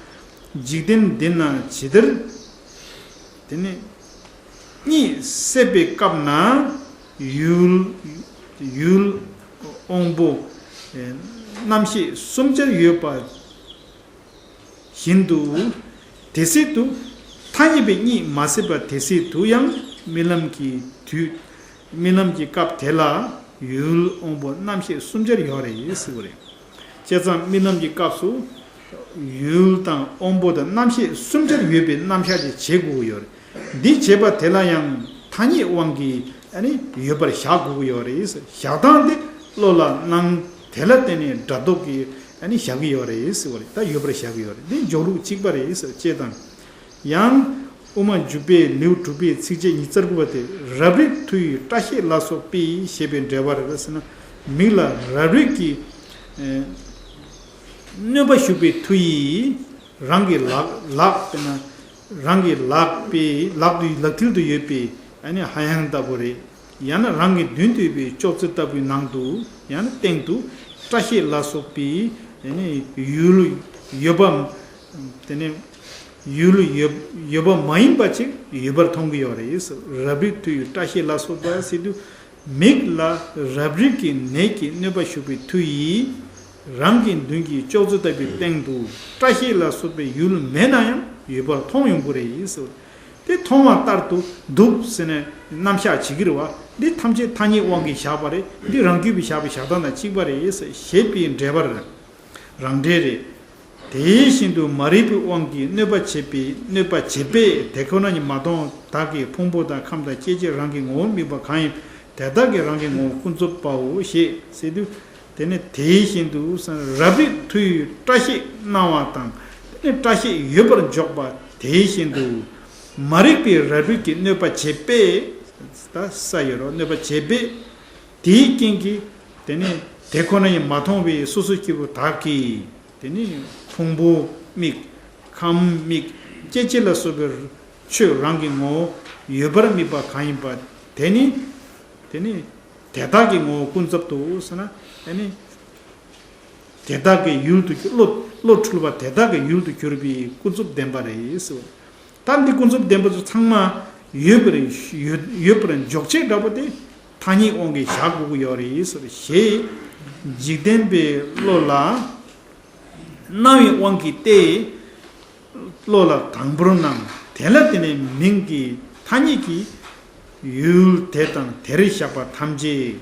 འཇིག་རྟེན་འདི་ན་ཇི་ལྟར། དེ་ནས་གཉིད་སད་པའི་སྐབས་ན་ཡུལ་ཡུལ་དབང་པོ་རྣམ་ཤེས་གསུམ་ཆར་ཡོད་པ་བཞིན་དུ། དེ་སྲིད་དུ་ཐ་སྙད་པའི་གཉིད་མ་སད་པ་དེ་སྲིད་དུ་ཡང་རྨི་ལམ་གྱི་དུས། རྨི་ལམ་གྱི་སྐབས་དེ་ལ་ཡུལ་དབང་པོ་རྣམ་ཤེས་གསུམ་ཆར་ཡོད་རེད་ཟེར་བ་རེད། བྱས་ཙང་རྨི་ལམ་གྱི་སྐབས་སུ་ཡུལ་དང་དབང་པོ་དང་རྣམ་ཤེས་གསུམ་ཆར་ཡོད་པའི་རྣམ་གཞག་ཅིག་བྱེད་དགོས་ཀྱི་ཡོད་རེད། འདི་བྱེད་པ་དེ་ལ་ཡང་ཐ་སྙད་དབང་གིས་ཨ་ནི་ཡོད་པར་བཞག་དགོས་ཀྱི་ཡོད་རེད། བཞག་སྟངས་དེ་བློ་ལ་སྣང་། དེ་ལ་བརྟེན་ནས་སྒྲ་རྟོག་གིས་ཨ་ནི་བཞག་གི་ཡོད་རེད་ཟེར་བ་རེད། ད་ཡོད་པར་བཞག་གི་ཡོད་རེད། འདི་འཇོག་ལུགས་གཅིག་པ་རེད་ཟེར། ཅེས་དང་། ཡང་དབུ་མ་འཇུག་པའི་ལེའུ་དྲུག་པའི་ཚིགས་བཅད་ཉི་ཤུ་རྩ་དགུ་པ་དེ། རབ་རིབ་མཐུ་ཡིས་སྐྲ་ཤད་ལ་སོགས་པས་ཞེས་པའི་འགྲེལ་པ་རེད་ཟེར་ན། མིག་ལ་རབ་རིབ་ཀྱི་ཨེ་གནོད་པ་ཞུགས་པའི་མཐུ་ཡིས་རང་གི་ལག་ལག་དཔེར་ན་རང་གི་ལག་པའི་ལག་ཏུ་ལག་མཐིལ་དུ་ཡོད་པའི་ཨ་ནི་ཧ་ཡང་ལྟ་བུ་རེད། ཡང་ན་རང་གི་མདུན་དུ་ཡོད་པའི་ཅོག་ཙེ་ལྟ་བུའི་ནང་དུ། ཡང་ན་སྟེང་དུ་སྐྲ་ཤད་ལ་སོགས་པའི་ཨ་ནི་ཡུལ་ཡོད་པ། དེ་ནས་ཡུལ་ཡོད་ཡོད་པ་མ་ཡིན་པ་ཅིག་ཡོད་པར་མཐོང་གི་ཡོད་རེད། རབ་རིབ་མཐུ་ཡིས་སྐྲ་ཤད་ལ་སོགས་པ་ཟེར་དུས། མིག་ལ་རབ་རིབ་ཀྱི་ནད་ཀྱིས་གནོད་པ་ཞུགས་པའི་མཐུ་ཡིས། རང་གི་མདུན་གྱི་ཅོག་ཙེ་ལྟ་བུའི་སྟེང་དུ་སྐྲ་ཤད་ལ་སོགས་པའི་ཡུལ་མེད་ན་ཡང་ཡོད་པར་མཐོང་ཡོང་གི་རེད། དེ་མཐོང་བ་ལྟར་དུ་འདུག་ཟེར་ནས་རྣམ་གཞག་བྱེད་ཀྱི་རེད་བ། འདི་ཐམས་ཅད་ཐ་སྙད་དབང་གིས་བཞག་པ་རེད། འདི་རང་རྒྱུད་པས་བཞག་པའི་བཞག་སྟངས་དང་གཅིག་པ་རེད་ཞེས་པའི་འགྲེལ་པར། རང་འགྲེལ་རེད། དེ་བཞིན་དུ་མ་རིག་པའི་དབང་གིས་གནོད་པ་བྱེད་པའི་གནོད་པ་བྱེད་པས་དེ་ཁོ་ན་ཉིད་མ་མཐོང་བར་བདག་གི་ཕུང་པོ་དང་ཁམས་དང་སྐྱེ་མཆེད་རང་གི་ངོ་བོར་དམིགས་པ་གང་ཡིན་དེ་དག་གིས་རང་གི་ངོ་བོ་ཀུན་རྫོབ་པའོ་ཞེས་ཟེར་དུས། དེ་ནི་དེ་བཞིན་དུ་རབ་རིབ་མཐུ་ཡིས་སྐྲ་ཤད་གནང་བ་དང་། དེ་ནི་སྐྲ་ཤད་ཡོད་པར་འཇོག་པ་དེ་བཞིན་དུ་མ་རིག་པའི་རབ་རིབ་ཀྱི་གནོད་པ་བྱེད་པས། ད་ས་ཡོད་རོ། གནོད་པ་བྱེད་པས། དེའི་རྐྱེན་གྱིས་དེ་ནི་དེ་ཁོ་ན་ཡང་མ་མཐོང་བའི་སོ་སོ་སྐྱེ་བོ་དག་གིས་དེ་ནི་ཕུང་པོ་དམིགས། ཁམས་དམིགས། སྐྱེ་མཆེད་ལ་སོགས་པའི་ཆོས་རང་གི་ངོ་བོ་ཡོད་པར་དམིགས་པ་གང་ཡིན་པ་དེ་ནི་དེ་ནི་དེ་དག་གི་ངོ་བོ་ཀུན་རྫོབ་ཏུ་ཟེར་ན། དེ་ནི་དེ་དག་གི་ཡུལ་དུ་གྱུར། བློ་བློ་འཁྲུལ་པ་དེ་དག་གི་ཡུལ་དུ་གྱུར་པའི་ཀུན་རྫོབ་བདེན་པ་རེད་ཟེར། ད་འདི་ཀུན་རྫོབ་བདེན་པ་ཚོ་ཚང་མ་ཡོད་པར་ཡོད་ཡོད་པར་འཇོག་བྱེད་འདྲ་པོ་དེ་ཐ་སྙད་དབང་གིས་བཞག་དགོས་ཀྱི་ཡོད་རེད་ཟེར། ཞེས་འཇིག་རྟེན་པའི་བློ་ལ་སྣང་བའི་དབང་གིས་ཏེ། བློ་ལ་དང་པོར་སྣང་། དེ་ལ་བརྟེན་ནས་མིང་གི་ཐ་སྙད་ཀྱིས་ཡུལ་དེ་དང་དེར་བཞག་པ་ཐམས་ཅད་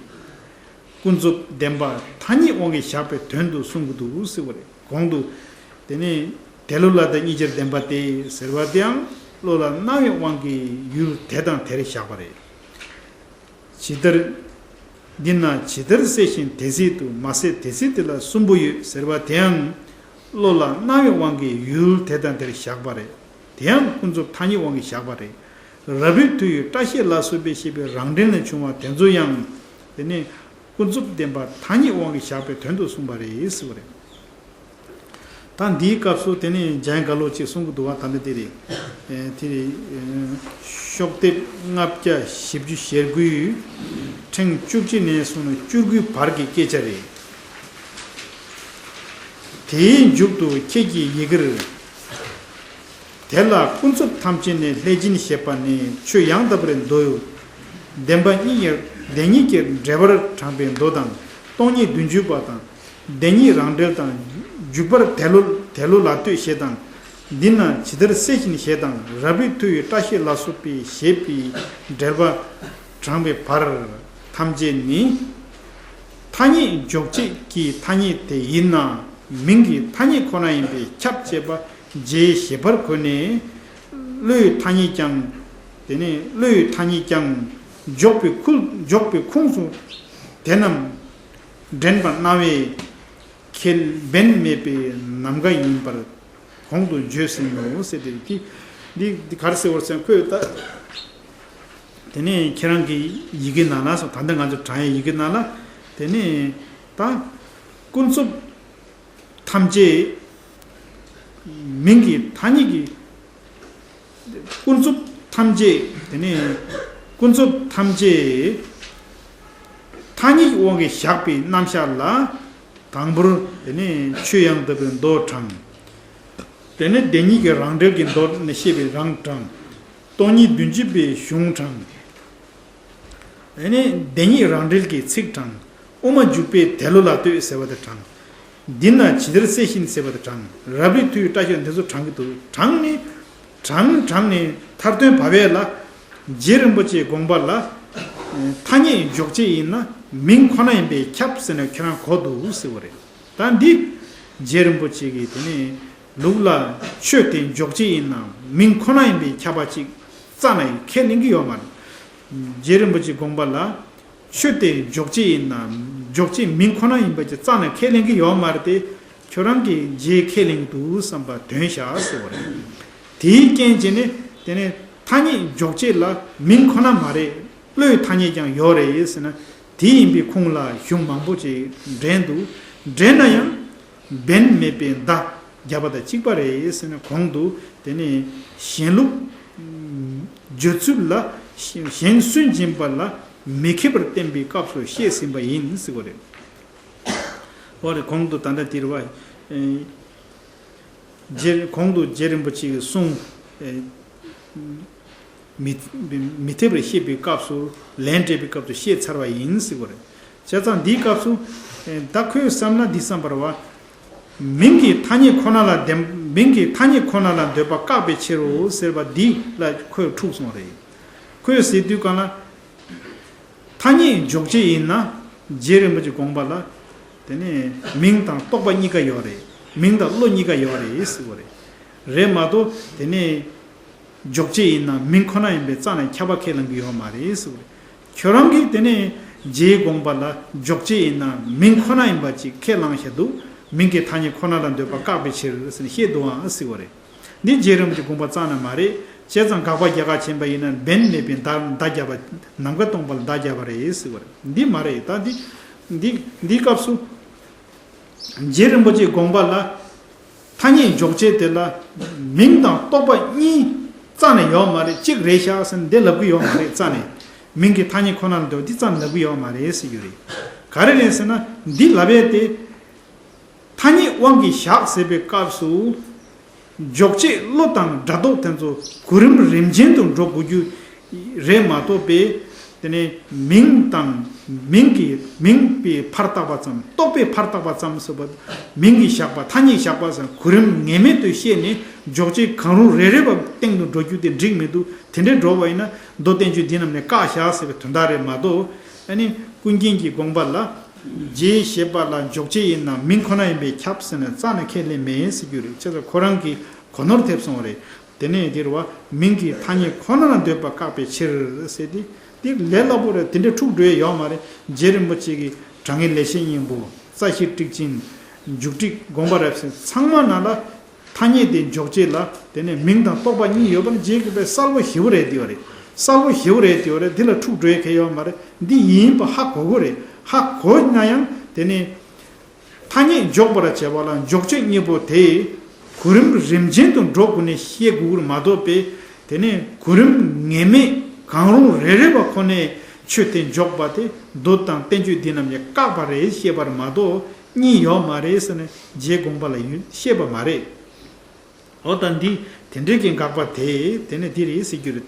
ཀུན་རྫོབ་བདེན་པ་ཐ་སྙད་དབང་གིས་བཞག་པའི་དོན་དུ་གསུང་གི་འདུག་ཟེར་བ་རེད། གོང་དུ་དེ་ནི་དེ་བློ་ལ་དང་གཉིས་ཆར་བདེན་པ་སྟེ་ཟེར་བ་དེའང་བློ་ལ་སྣང་བའི་དབང་གིས་ཡུལ་དེ་དང་དེར་བཞག་པ་རེད། ཇི་ལྟར། འདི་ན་ཇི་ལྟར་གསལ་བཞིན་དེ་སྲིད་དུ། མ་ཟད་དེ་སྲིད་དེ་ལ་གསུམ་པོ་ཡོད་ཟེར་བ་དེའང་བློ་ལ་སྣང་བའི་དབང་གིས་ཡུལ་དེ་དང་དེར་བཞག་པ་རེད། དེའང་ཀུན་རྫོབ་ཐ་སྙད་དབང་གིས་བཞག་པ་རེད། རབ་རིབ་མཐུ་ཡིས་སྐྲ་ཤད་ལ་སོགས་པས་ཞེས་པའི་རང་འགྲེལ་ནས་བྱུང་བ་དེ་ཚོ་ཡང་དེ་ནི་ཀུན་རྫོབ་བདེན་པ་ཐ་སྙད་དབང་གིས་བཞག་པའི་དོན་དུ་གསུངས་པ་རེད་ཟེར་བ་རེད། ད་འདིའི་སྐབས་སུ་དེ་ནས་འཇམ་དབྱངས་རྒྱ་ལོ་ཅིག་གསུང་གི་འདུག་བ། ད་འདི་དེ་རེད། ཨེ་དེ་རེད། ཨེ་ཤོག་ལྡེབ་ལྔ་བརྒྱ་བཞི་བཅུ་ཞེ་དགུའི་ཕྲེང་བཅུ་གཅིག་ནས་བཟུང་ནས་བཅུ་དགུའི་བར་གྱི་སྐད་ཆ་རེད། དེའི་མཇུག་ཏུ་ཁྱེད་ཀྱིས་ཡི་གེར། དེ་ལ་ཀུན་རྫོབ་ཐམས་ཅད་ནས་ལྷས་བྱིན་ཞེས་པ་ནི་ཆོས་ཡང་དག་པར་མདོའི་བདེན་པ་གཉིས་ཀྱི་བདེན་གཉིས་ཀྱི་འགྲེལ་པར་དྲངས་པའི་མདོ་དང་སྟོང་ཉིད་བདུན་ཅུ་པ་དང་། བདེན་གཉིས་རང་འགྲེལ་དང་། འཇུག་པར་དེ་བློ་དེ་བློ་ལ་ལྟོས་ཞེས་དང་། འདི་ན་ཇི་ལྟར་གསལ་བཞིན་ཞེས་དང་། རབ་རིབ་མཐུ་ཡིས་སྐྲ་ཤད་ལ་སོགས་པས་ཞེས་པའི་འགྲེལ་པ་དྲངས་པའི་བར་ཐམས་ཅད་ནི། ཐ་སྙད་འཇོག་བྱེད་ཀྱི་ཐ་སྙད་དེ་ཡིན་ན། མིང་གི་ཐ་སྙད་ཁོ་ན་ཡིན་པས་ཁྱབ་ཅེས་པ་རྗེས་ཞེས་པར་གོ་ནས། བློའི་ཐ་སྙད་ཀྱང་། དེ་ནས་བློའི་ཐ་སྙད་ཀྱང་འཇོག་པའི་ཁུལ་འཇོག་པའི་ཁུངས་སུ་དེ་རྣམས་འདྲེན་པར་སྣང་བས་ཁེ་ཕན་མེད་པའི་ནམ་མཁའ་ཡིན་པར་གོང་དུ་བརྗོད་ཟིན་ནོ་ཟེར་ཏེ། འདི་འདི་འདི་ག་རེ་ཟེར་བར་སེམས་ཁོས་ད། དེ་ནས་ཁྱེད་རང་གི་ཡི་གེ་ནང་ལ་སོ། ད་ལྟ་ང་ཚོ་དྲངས་ཡའི་ཡི་གེ་ནང་ལ། དེ་ནས་ད་ཀུན་རྫོབ་ཐ་ ཐམས་ཅད། མིང་གི་ཐ་སྙད་ཀྱི། ཀུན་རྫོབ་ཐམས་ཅད། དེ་ནས་ཀུན་རྫོབ་ཐམས་ཅད་ཐ་སྙད་ཀྱི་དབང་གིས་བཞག་པའི་རྣམ་གཞག་ལ། དང་པོར་དེ་ནས་ཆོས་ཡང་དག་པའི་མདོ་དྲངས། དེ་ནས་བདེན་གཉིས་ཀྱི་རང་འགྲེལ་གྱི་མདོ་ནས་བཤད་པའི་རང་དྲངས། སྟོང་ཉིད་བདུན་ཅུ་པའི་གཞུང་དྲངས། དེ་ནས་བདེན་གཉིས་རང་འགྲེལ་གྱི་ཚིག་དྲངས། དབུ་མ་འཇུག་པའི་དེ་བློ་ལ་ལྟོས་ཟེར་བ་དེ་དྲངས། འདི་ན་ཇི་ལྟར་གསལ་བཞིན་ཟེར་བ་དེ་དྲངས། རབ་རིབ་ཐུའི་བཀྲ་ཤིས་འདི་ཚོ་དྲངས་ཀྱི་འདུག་དྲངས་ནས། དྲངས་དྲངས་ནས་མཐར་ཐོན་བབས་པ་ལ། རྗེ་རིན་པོ་ཆེའི་དགོངས་པ་ལ། ཐ་སྙད་འཇོག་བྱེད་ཡིན་ན་མིང་ཁོ་ན་ཡིན་པས་ཁྱབ་ཟེར་ནས་ཁྱེད་རང་གོ་འདུག་ཟེར་བ་རེད། ད་འདི་རྗེ་རིན་པོ་ཆེ་གིས་དེ་ནས་ལུགས་ལ་ཆོས་དེ་འཇོག་བྱེད་ཡིན་ན་མིང་ཁོ་ན་ཡིན་པས་ཁྱབ་པ་ཅིག་རྩ་ནས་ཁས་ལེན་གྱི་ཡོད་མ་རེད། རྗེ་རིན་པོ་ཆེའི་དགོངས་པ་ལ། ཆོས་དེ་འཇོག་བྱེད་ཡིན་ན། འཇོག་བྱེད་མིང་ཁོ་ན་ཡིན་པ་ཅིག་རྩ་ནས་ཁས་ལེན་གྱི་ཡོད་མ་རེད་དེ། ཁྱོད་རང་གིས་རྗེས་ཁས་ལེན་གྱི་འདུག་བསམ་པ་དོན་བཞག་ཟེར་བ་རེད། དེའི་རྐྱེན་བྱས་ནས་དེ་ནས་ཐ་སྙད་འཇོག་བྱེད་ལ་མིང་ཁོ་ན་མ་རེད། བློའི་ཐ་སྙད་ཀྱང་ཡོད་རེད་ཟེར་ན། དེ་ཡིན་པའི་ཁུངས་ལ་གཞུང་མང་པོ་ཅིག་འདྲེན་འདུག་འདྲེན་ན་ཡང་། འབེན་མེད་པའི་མདའ་བརྒྱབ་པ་དང་གཅིག་པ་རེད་ཟེར་ནས་གོང་དུ་དེ་ནས་གཞན་ལུགས་བརྗོད་ཚུལ་ལ་གཞན་སུན་འབྱིན་པ་ལ་མི་མཁས་པར་བསྟན་པའི་སྐབས་སུ་བཤད་ཟིན་པ་ཡིན་ཟེར་བ་རེད། འོ་རེད། གོང་དུ་ད་ལྟ་འདིར་བ། ཨེ། རྗེ། གོང་དུ་རྗེ་རིན་པོ་ཆེ་གིས་གསུངས། ཨེ། མི། མི་འཐད་པར་བཤད་པའི་སྐབས་སུ། ལན་སྤྲད་པའི་སྐབས་སུ་བཤད་ཚར་བ་ཡིན་ཟེར་བ་རེད། བྱས་ཙང་འདིའི་སྐབས་སུ། ཨེ། ད་ཁོས་བསམ་ན་འདི་བསམ་པར་བ། མིང་གི་ཐ་སྙད་ཁོ་ན་ལ་བདེན། མིང་གི་ཐ་སྙད་ཁོ་ན་ལ་འདོད་པ་བཀག་པའི་ཕྱིར་རོ་ཟེར་བ་འདི་ལ་ཁོས་འཁྲུག་སོང་རེད། ཁོས་ཟེར་དུས་གང་ལ། ཐ་སྙད་འཇོག་བྱེད་ཡིན་ན། རྗེ་རིན་པོ་ཆེའི་དགོངས་པ་ལ། དེ་ནས་མིང་དང་རྟོག་པ་གཉིས་ཀ་ཡོད་རེད། མིང་དང་བློ་གཉིས་ཀ་ཡོད་རེད་ཟེར་བ་རེད། རེད་མ་གཏོགས་དེ་ནས་འཇོག་བྱེད་ཡིན་ན་མིང་ཁོ་ན་ཡིན་པས་རྩ་ནས་ཁྱབ་པ་ཁས་ལེན་གྱི་ཡོད་མ་རེད་ཟེར་བ་རེད། ཁྱོད་རང་གིས་དེ་ནས་རྗེའི་དགོངས་པ་ལ་འཇོག་བྱེད་ཡིན་ན་མིང་ཁོ་ན་ཡིན་པ་ཅིག་ཁས་བླངས་བཞག་འདུག་མིང་གི་ཐ་སྙད་ཁོ་ན་ལ་འདོད་པ་བཀག་པའི་ཕྱིར་ཟེར་ནས་བཤད་འདུག་ཨང་ཟེར་བ་རེད། འདི་རྗེ་རིན་པོ་ཆེའི་དགོངས་པ་རྩ་ནས་མ་རེད། བྱས་ཙང་དགག་པ་རྒྱ་གར་ཆེན་པོ་ཡིན་ན་འབེན་མེད་པའི་མདའ་མདའ་བརྒྱབ་པ། ནམ་མཁའ་སྟོང་པ་ལ་མདའ་བརྒྱབ་པ་རེད་ཟེར་བ་རེད། འདི་མ་རེད། ད་འདི་འདི་འདིའི་སྐབས་སུ་རྗེ་རིན་པོ་ཆེའི་དགོངས་པ་ལ་ཐ་སྙད་འཇོག་བྱེད་དེ་ལ་མིང་དང་རྟོག་པ་གཉིས་རྩ་ནས་ཡོད་མ་རེད། གཅིག་རེད་ཤག་ཟེར་ནས་འདི་ལབ་གི་ཡོད་མ་རེད། རྩ་ནས་མིང་གི་ཐ་སྙད་ཁོ་ན་ལ་འདོད་འདི་རྩ་ནས་ལབ་གི་ཡོད་མ་རེད་ཟེར་རྒྱུ་རེད། ག་རེ་རེད་ཟེར་ན་འདི་ལབ་ཡས་དེ། ཐ་སྙད་དབང་གིས་བཞག་ཟེར་བའི་སྐབས་སུ། འཇོག་བྱེད་བློ་དང་སྒྲ་རྟོག་དེ་ཚོ་གོ་རིམ་རིམ་ཅན་དུ་འགྲོ་དགོས་རྒྱུ་རེད་མ་གཏོགས་པས། དེ་ནས་མིང་དང་མིང་གི་མིང་པའི་ཕར་བཏགས་པ་ཙམ། རྟོག་པའི་ཕར་བཏགས་པ་ཙམ་ཟེར་བ། མིང་གི་བཞག་པ་ཐ་སྙད་བཞག་པ་ཙམ་གོ་རིམ་ངེས་མེད་དུ་བཤད་ནས་འཇོག་བྱེད་གང་རུང་རེ་རེ་བ་སྟེང་དུ་འགྲོ་རྒྱུ་དེ་འགྲིག་མི་འདུག་དེ་འདྲའི་འགྲོ་བ་ཡིན་ན་མདོ་བསྟན་བཅོས་འདི་རྣམས་ནས་བཀག་བཞག་ཟེར་བའི་དོན་དག་རེད་མ་གཏོགས། ཨ་ནི་ཀུན་མཁྱེན་གྱི་དགོངས་པ་ལ། རྗེས་ཞེས་པ་ལ་འཇོག་བྱེད་ཡིན་ན་མིང་ཁོ་ན་ཡིན་པས་ཁྱབ་ཟེར་ནས་རྩ་ནས་ཁས་ལེན་མེད་ཟེར་རྒྱུ་རེད། བྱས་ཙང་ཁོ་རང་གིས་གོ་ནོར་ཐེབས་སོང་བ་རེད། དེ་ནས་འདིར་བ་མིང་གི་ཐ་སྙད་ཁོ་ན་ལ་འདོད་པ་བཀག་པའི་ཕྱིར་ཟེར་ཏེ། འདི་ལས་སླ་པོ་རེད། དེ་འདྲའི་འཁྲུག་འགྲོ་ཡས་ཡོད་མ་རེད། རྗེ་རིན་པོ་ཆེ་གིས་དྲང་ངེས་ལེགས་བཤད་སྙིང་པོ། རྩ་ཤེ་ཊཱིཀ་ཆེན། འཇུག་ཊཱིཀ་དགོངས་པ་རབ་གསལ་ཚང་མ་ནང་ལ། ཐ་སྙད་དེ་འཇོག་བྱེད་ལ་དེ་ནས་མིང་དང་རྟོག་པ་གཉིས་ཡོད་པར་རྗེ་གིས་དཔེ་གསལ་པོ་ཞེ་པོ་རེད་དེ་བ་རེད། གསལ་པོ་ཞེ་པོ་རེད་དེ་བ་རེད། འདི་ལ་འཁྲུག་འགྲོ་ཡས་གལ་ཡོད་མ་རེད། འདི་ཡིན་པ་ཧ་གོ་གི་རེད། ཧ་གོ་ན་ཡང་དེ་ནས་ཐ་སྙད་འཇོག་པར་བྱ་བ་ལ་འཇོག་བྱེད་གཉིས་པོ་དེ་གོ་རིམ་རིམ་ཅན་དུ་འགྲོ་དགོས་ནས་བཤད་དགོས་ཀྱི་རེད་མ་གཏོགས་པས། དེ་ནས་གོ་རིམ་ངེས་མེད་གང་རུང་རེ་རེ་བ་ཁོ་ནས་ཆོས་དེ་འཇོག་པ་དེ་མདོ་དང་བསྟན་བཅོས་འདི་རྣམས་ཀྱིས་བཀག་པ་རེད་ཞེས་པར་མ་གཏོགས་གཉིས་ཡོད་མ་རེད་ཟེར་ནས་རྗེའི་དགོངས་པ་ལ་ཡོད་བཤད་པ་མ་རེད། འོ་ད་འདི་དེ་འདྲའི་གི་དགག་པ་དེ་དེ་ནས་འདི་རེད་ཟེར་རྒྱུ་རེད་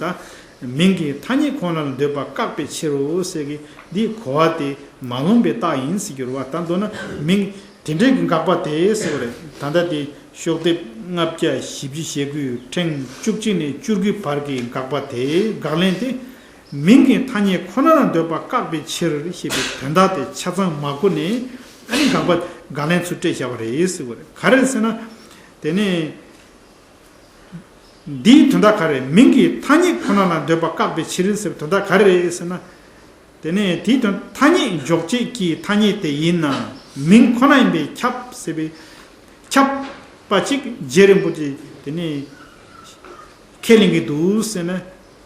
ད། མིང་གི་ཐ་སྙད་ཁོ་ན་ལ་འདོད་པ་བཀག་པའི་ཕྱིར་རོ་ཟེར་གི་འདི་གོ་བ་དེ་མ་ལོན་པའི་རྟགས་ཡིན་ཟེར་རྒྱུ་རེད་བ། ད་མདོར་ན་མིང་དེ་འདྲའི་གི་དགག་པ་དེ་ཟེར་བ་རེད། ད་ལྟ་དེ་ཤོག་དེབ་ལྔ་བརྒྱ་བཞི་བཅུ་ཞེ་དགུའི་ཕྲེང་བཅུ་གཅིག་ནས་བཅུ་དགུའི་བར་གྱི་དགག་པ་དེ་དགག་ལན་དེ། མིང་གི་ཐ་སྙད་ཁོ་ན་ལ་འདོད་པ་བཀག་པའི་ཕྱིར་ཞེས་པའི་དོན་དག་དེ་ཆ་ཚང་མ་གོ་ནས་ཨ་ནི་དགག་པ་དགག་ལན་ཚུར་སྤྲད་བཞག་པ་རེད་ཟེར་བ་རེད། ག་རེ་རེད་ཟེར་ན། དེ་ནས་འདིའི་དོན་དག་ག་རེ་རེད། མིང་གི་ཐ་སྙད་ཁོ་ན་ལ་འདོད་པ་བཀག་པའི་ཕྱིར་ཟེར་བའི་དོན་དག་ག་རེ་རེད་ཟེར་ན། དེ་ནས་དེའི་དོན་ཐ་སྙད་འཇོག་བྱེད་ཀྱི་ཐ་སྙད་དེ་ཡིན་ན་མིང་ཁོ་ན་ཡིན་པས་ཁྱབ་ཟེར་བའི་ཁྱབ་པ་ཅིག་རྗེ་རིན་པོ་ཆེ་དེ་ནས་ཁས་ལེན་གྱི་འདུག་ཟེར་ན།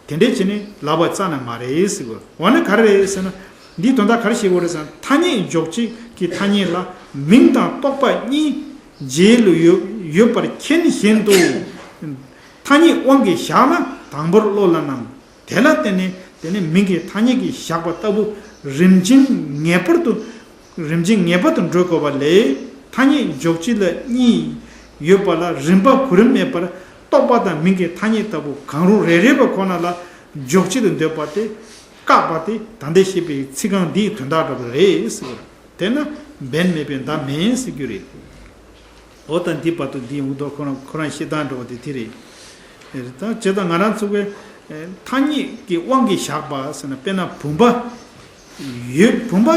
དེ་འདྲའི་བྱས་ནས་ལབ་པ་རྩ་ནས་མ་རེད་ཟེར་གོ། འོ་ན་ག་རེ་རེད་ཟེར་ན། འདིའི་དོན་དག་ག་རེ་བཤད་དགོས་རེད་ཟེར་ན། ཐ་སྙད་འཇོག་བྱེད་ཀྱི་ཐ་སྙད་ལ་མིང་དང་རྟོག་པ་གཉིས་ རྗེས་ལུས་ཡོད་ཡོད་པར་མཁྱེན་བཞིན་དུ། ཐ་སྙད་དབང་གིས་བཞག་ན་དང་པོར་བློ་ལ་སྣང་། དེ་ལ་བརྟེན་ནས་དེ་ནི་མིང་གི་ཐ་སྙད་ཀྱིས་བཞག་པ་ལྟ་བུ། རིམ་བཞིན་ངེས་པར་དུ། རིམ་བཞིན་ངེས་པར་དུ་འགྲོ་དགོས་པ་ལས། ཐ་སྙད་འཇོག་བྱེད་ལ་གཉིས་ཡོད་པ་ལ་རིམ་པ་གོ་རིམ་མེད་པར་རྟོག་པ་དང་མིང་གི་ཐ་སྙད་ལྟ་བུ་གང་རུང་རེ་རེ་བ་ཁོ་ན་ལ་འཇོག་བྱེད་དུ་འདོད་པ་དེ་བཀག་པ་དེ་ད་ལྟའི་བཤད་པའི་ཚིག་རྐང་འདིའི་དོན་དག་འདྲ་བ་རེད་ཟེར་བ། དེས་ན་འབེན་མེད་པའི་མདའ་མིན་ཟེར་རྒྱུ་རེད། འོ་ད་འདི་བར་དུ་འདི་ཡོང་དོ་ཁོ་རང་ཁོ་རང་བཤད་སྟངས་འགྲོ་བ་དེ་དེ་རེད། ད་བྱས་ཙང་ང་རང་ཚོ་གི་ཐ་སྙད་ཀྱི་དབང་གིས་བཞག་པ་ཟེར་ན། དཔེར་ན་བུམ་པ་ཡོད། བུམ་པ་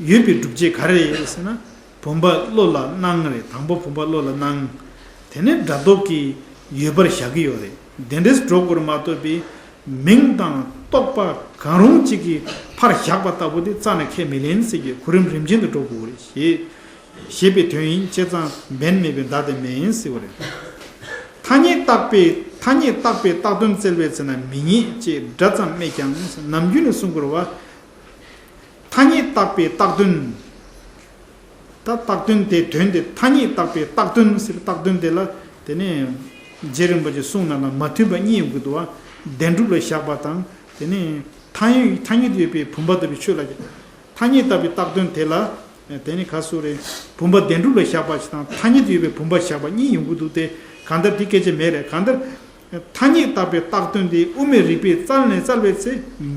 ཡོད་པའི་སྒྲུབ་བྱེད་ག་རེ་རེད་ཟེར་ན། བུམ་པ་བློ་ལ་སྣང་རེད། དང་པོ་བུམ་པ་བློ་ལ་སྣང་། དེ་ནས་སྒྲ་སྟོབས་ཀྱིས་ཡོད་པར་བཞག་གི་ཡོད་རེད། དེ་འདྲས་འགྲོ་དགོས་རེད་མ་གཏོགས་པའི། མིང་དང་རྟོག་པ་གང་རུང་གཅིག་གིས་ཕར་བཞག་པ་ལྟ་བུ་དེ་རྩ་ནས་ཁས་མི་ལེན་ཟེར་གྱི་གོ་རིམ་རིམ་བཞིན་དུ་འགྲོ་དགོས་རེད་ཞེས་ཞེས་པའི་དོན་ཡིན། བྱས་ཙང་འབེན་མེད་པའི་མདའ་དེ་མིན་ཟེར་བ་རེད། ཐ་སྙད་བཏགས་པའི་ཐ་སྙད་བཏགས་པའི་བཏགས་དོན་བཙལ་བའི་ཚེ་ན་མི་རྙེད་ཅེས་སྒྲ་ཙམ་སྨྲས་ཀྱང་། ནམ་རྒྱུན་ནས་གསུང་དགོས་རེད་བ། ཐ་སྙད་བཏགས་པའི་བཏགས་དོན། ད་བཏགས་དོན་དེ་དོན་དེ་ཐ་སྙད་བཏགས་པའི་བཏགས་དོན་ཟེར། བཏགས་དོན་དེ་ལ་དེ་ནས་རྗེ་རིན་པོ་ཆེ་གསུང་ནང་ལ་མ་མཐུན་པ་གཉིས་ཡོང་གི་འདུག་བ། བདེན་གྲུབ་ལ་བཞག་པ་དང་། དེ་ནས་ཐ་སྙད་ཐ་སྙད་དུ་ཡོད་པའི་བུམ་པ་ལྟ་བུའི་ཆོས་ལ། ཐ་སྙད་བཏགས་པའི་བཏགས་དོན་དེ་ལ་དེ་ནི་ག་སུ་རེད། བུམ་པ་བདེན་གྲུབ་ལ་བཞག་པ་ཞིག་དང་། ཐ་སྙད་དུ་ཡོད་པའི་བུམ་པ་བཞག་པ་གཉིས་ཡོང་གི་འདུག་སྟེ། གང་ལྟར་དེ་སྐད་ཆ་མེད་རེད། གང་ལྟར་ཐ་སྙད་བཏགས་པའི་བཏགས་དོན་དེ་དབུ་མའི་རིགས་པས་བཙལ་ནས་བཙལ་བའི་ཚེ་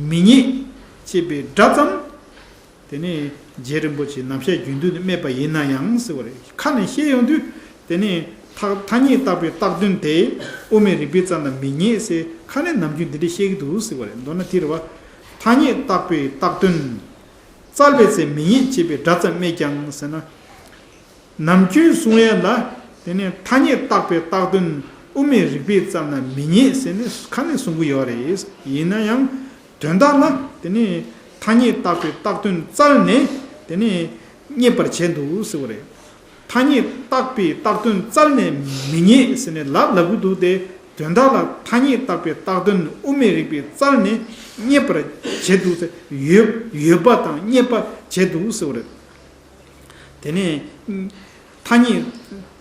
མི་རྙེད་ཅེས་པའི་སྒྲ་ཙམ། དེ་ནས་རྗེ་རིན་པོ་ཆེས་ནམ་ཞག་རྒྱུན་དུ་ནས་སྨྲས་པ་ཡིན་ན་ཡང་ཟེར་བ་རེད། ཁ་ནས་བཤད་ཡོང་དུས་དེ་ནས་ཐ་ཐ་སྙད་བཏགས་པའི་བཏགས་དོན་དེ་དབུ་མའི་རིགས་པས་བཙལ་ན་མི་རྙེད་ཟེར། ཁ་ནས་ནམ་རྒྱུན་འདི་འདྲ་བཤད་ཀྱི་འདུག་ཟེར་བ་རེད། མདོར་ན་དེ་རེད་བ། ཐ་སྙད་བཏགས་པའི་བཏགས་དོན་བཙལ་བའི་ཚེ་མི་རྙེད་ཅེས་པའི་སྒྲ་ཙམ་སྨྲས་ཀྱང་ཟེར་ན། ནམ་རྒྱུན་གསུང་ཡས་ལ་དེ་ནས་ཐ་སྙད་བཏགས་པའི་བཏགས་དོན་དབུ་མའི་རིགས་པས་བཙལ་ན་མི་རྙེད་ཟེར་ནས་ཁ་ནས་གསུང་གི་ཡོད་རེད། ཡིན་ན་ཡང་དོན་དག་ལ་དེ་ནས་ཐ་སྙད་བཏགས་པའི་བཏགས་དོན་བཙལ་ནས་དེ་ནས་རྙེད་པར་བྱས་འདུག་ཟེར་བ་རེད། ཐ་སྙད་བཏགས་པའི་བཏགས་དོན་བཙལ་ནས་མི་རྙེད་ཟེར་ནས་ལབ་ལབ་གི་འདུག་སྟེ། དོན་དག་ལ་ཐ་སྙད་བཏགས་པའི་བཏགས་དོན་དབུ་མའི་རིགས་པས་བཙལ་ནས་རྙེད་པར་བྱས་འདུག་ཟེར། ཡོད་ཡོད་པ་དང་རྙེད་པར་བྱས་འདུག་ཟེར་བ་རེད། དེ་ནས་ཐ་སྙད་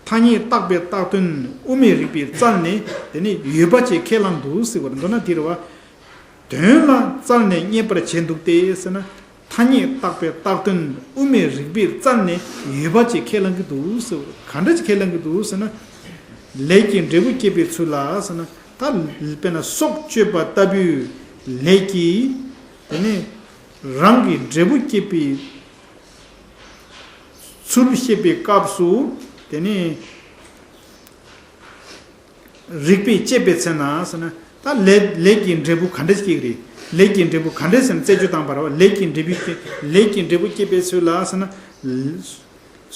ཐ་སྙད་བཏགས་པའི་བཏགས་དོན་དབུ་མའི་རིགས་པས་བཙལ་ནས་དེ་ནས་ཡོད་པ་ཅེས་ཁས་བླངས་འདུག་ཟེར་བ་རེད། མདོར་ན་དེ་རེད་བ། དོན་ལ་བཙལ་ནས་རྙེད་པར་བྱས་འདུག་སྟེ་ཟེར་ན། ཐ་སྙད་བཏགས་པའི་བཏགས་དོན་དབུ་མའི་རིགས་པས་བཙལ་ནས་ཡོད་པ་ཅེས་ཁས་བླང་གི་འདུག་ཟེར། ག་འདྲ་ཅིག་ཁས་བླང་གི་འདུག་ཟེར་ན། ལས་ཀྱི་འབྲས་བུ་སྐྱེད་པའི་ཚུལ་ལ་ཟེར་ན། ད་དཔེར་ན་སྲོག་གཅོད་པ་ལྟ་བུའི་ལས་ཀྱིས་དེ་ནས་རང་གི་འབྲས་བུ་སྐྱེད་པའི་ཚུལ་བཤད་པའི་སྐབས་སུ་དེ་ནས། རིགས་པས་དཔྱད་པའི་ཚེ་ན་ཟེར་ན། ད་ལས་ལས་ཀྱི་འབྲས་བུ་ག་འདྲ་ཞིག་རེད། ལས་ཀྱི་འབྲས་བུ་ག་འདྲ་ཟེར་ན་རྩད་གཅོད་བཏང་བ་རེད་བ། ལས་ཀྱི་འབྲས་བུ་སྐྱེ་ལས་ཀྱི་འབྲས་བུ་སྐྱེད་པའི་ཚུལ་ལ་ཟེར་ན།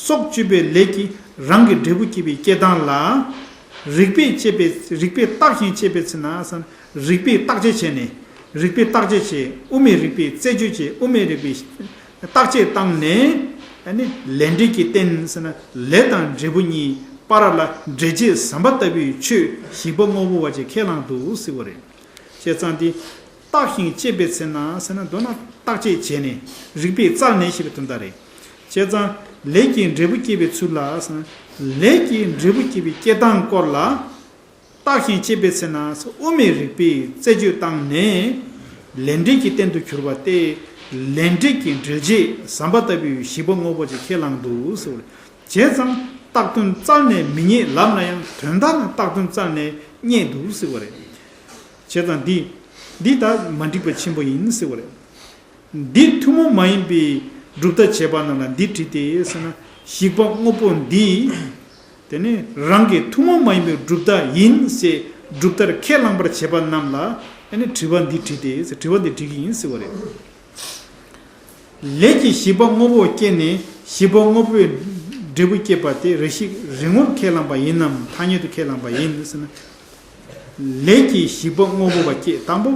སྲོག་གཅོད་པའི་ལས་ཀྱིས་རང་གི་འབྲས་བུ་སྐྱེད་པའི་སྐྱེ་སྟངས་ལ། རིགས་པས་དཔྱད་པའི་རིགས་པས་བརྟགས་ཤིང་དཔྱད་པའི་ཚེ་ན་ཟེར་ན། རིགས་པས་བརྟག་དཔྱད་བྱས་ནས། རིགས་པས་བརྟག་དཔྱད་བྱས། དབུ་མའི་རིགས་པས་རྩད་གཅོད་བྱས། དབུ་མའི་རིགས་པས་བརྟག་དཔྱད་བཏང་ནས། ཨ་ནི་ལས་འབྲས་ཀྱི་རྟེན་ཟེར་ན་ལས་དང་འབྲས་བུ་གཉིས་བར་ལ་འབྲེལ་བྱེད་ཟམ་པ་ལྟ་བུའི་ཆོས་ཞིག་པ་དངོས་པོ་བ་ཅིག་ཁས་བླངས་འདུག་ཟེར་བ་རེད། བྱས་ཙང་དེ་བརྟགས་ཤིང་དཔྱད་པའི་ཚེ་ན་ཟེར་ན། མདོར་ན་བརྟག་དཔྱད་བྱས་ནས་རིགས་པས་བཙལ་ནས་ཞེས་པའི་དོན་དག་རེད། བྱས་ཙང་ལས་ཀྱི་འབྲས་བུ་སྐྱེད་པའི་ཚུལ་ལ་ཟེར་ན། ལས་ཀྱི་འབྲས་བུ་སྐྱེད་པའི་སྐྱེ་སྟངས་སྐོར་ལ། བརྟགས་ཤིང་དཔྱད་པའི་ཚེ་ན་དབུ་མའི་རིགས་པས་རྩད་གཅོད་བཏང་ནས། ལས་འབྲས་ཀྱི་རྟེན་དུ་གྱུར་པ་སྟེ། ལས་འབྲས་ཀྱི་འབྲེལ་བྱེད་ཟམ་པ་ལྟ་བུའི་ཞིག་པ་དངོས་པོ་ཅིག་ཁས་བླངས་འདུག་ཟེར་བ་རེད། བྱས་ཙང་བཏགས་དོན་བཙལ་ནས་མི་རྙེད་ལབ་ན་ཡང་དོན་དག་ནི་བཏགས་དོན་བཙལ་ནས་རྙེད་འདུག་ཟེར་བ་རེད། བྱས་ཙང་འདི་འདི་ལྟར་མ་འགྲིག་པ་ཆེན་པོ་ཡིན་ཟེར་བ་རེད། འདི་ཐུན་མོང་མ་ཡིན་པའི་གྲུབ་མཐའ་བྱེད་པ་རྣམས་ལ་འདི་བྲིས་ཏེ་ཟེར་ན། ཞིག་པ་དངོས་པོ་འདི་དེ་ནི་རང་གི་ཐུན་མོང་མ་ཡིན་པའི་གྲུབ་མཐའ་ཡིན་ཞེས་གྲུབ་མཐར་ཁས་བླངས་པར་བྱེད་པ་རྣམས་ལ་ཨ་ནི་དྲི་བ་འདི་བྲིས་ཏེ་ཟེར། དྲི་བ་འདི་འདྲི་གི་ཡིན་ཟེར་བ་རེད། ལས་ཀྱིས་ཞིག་པ་དངོས་པོ་སྐྱེས་ནས་ཞིག་པ་དངོས་པོའི་འབྲས་བུ་སྐྱེད་པ་དེ་རེ་ཞིག་རིག་ངོར་ཁས་བླངས་པ་ཡིན་ནམ་ཐ་སྙད་དུ་ཁས་བླངས་པ་ཡིན་ཟེར་ན། ལས་ཀྱིས་ཞིག་པ་དངོས་པོ་བ་སྐྱེད། དང་པོ་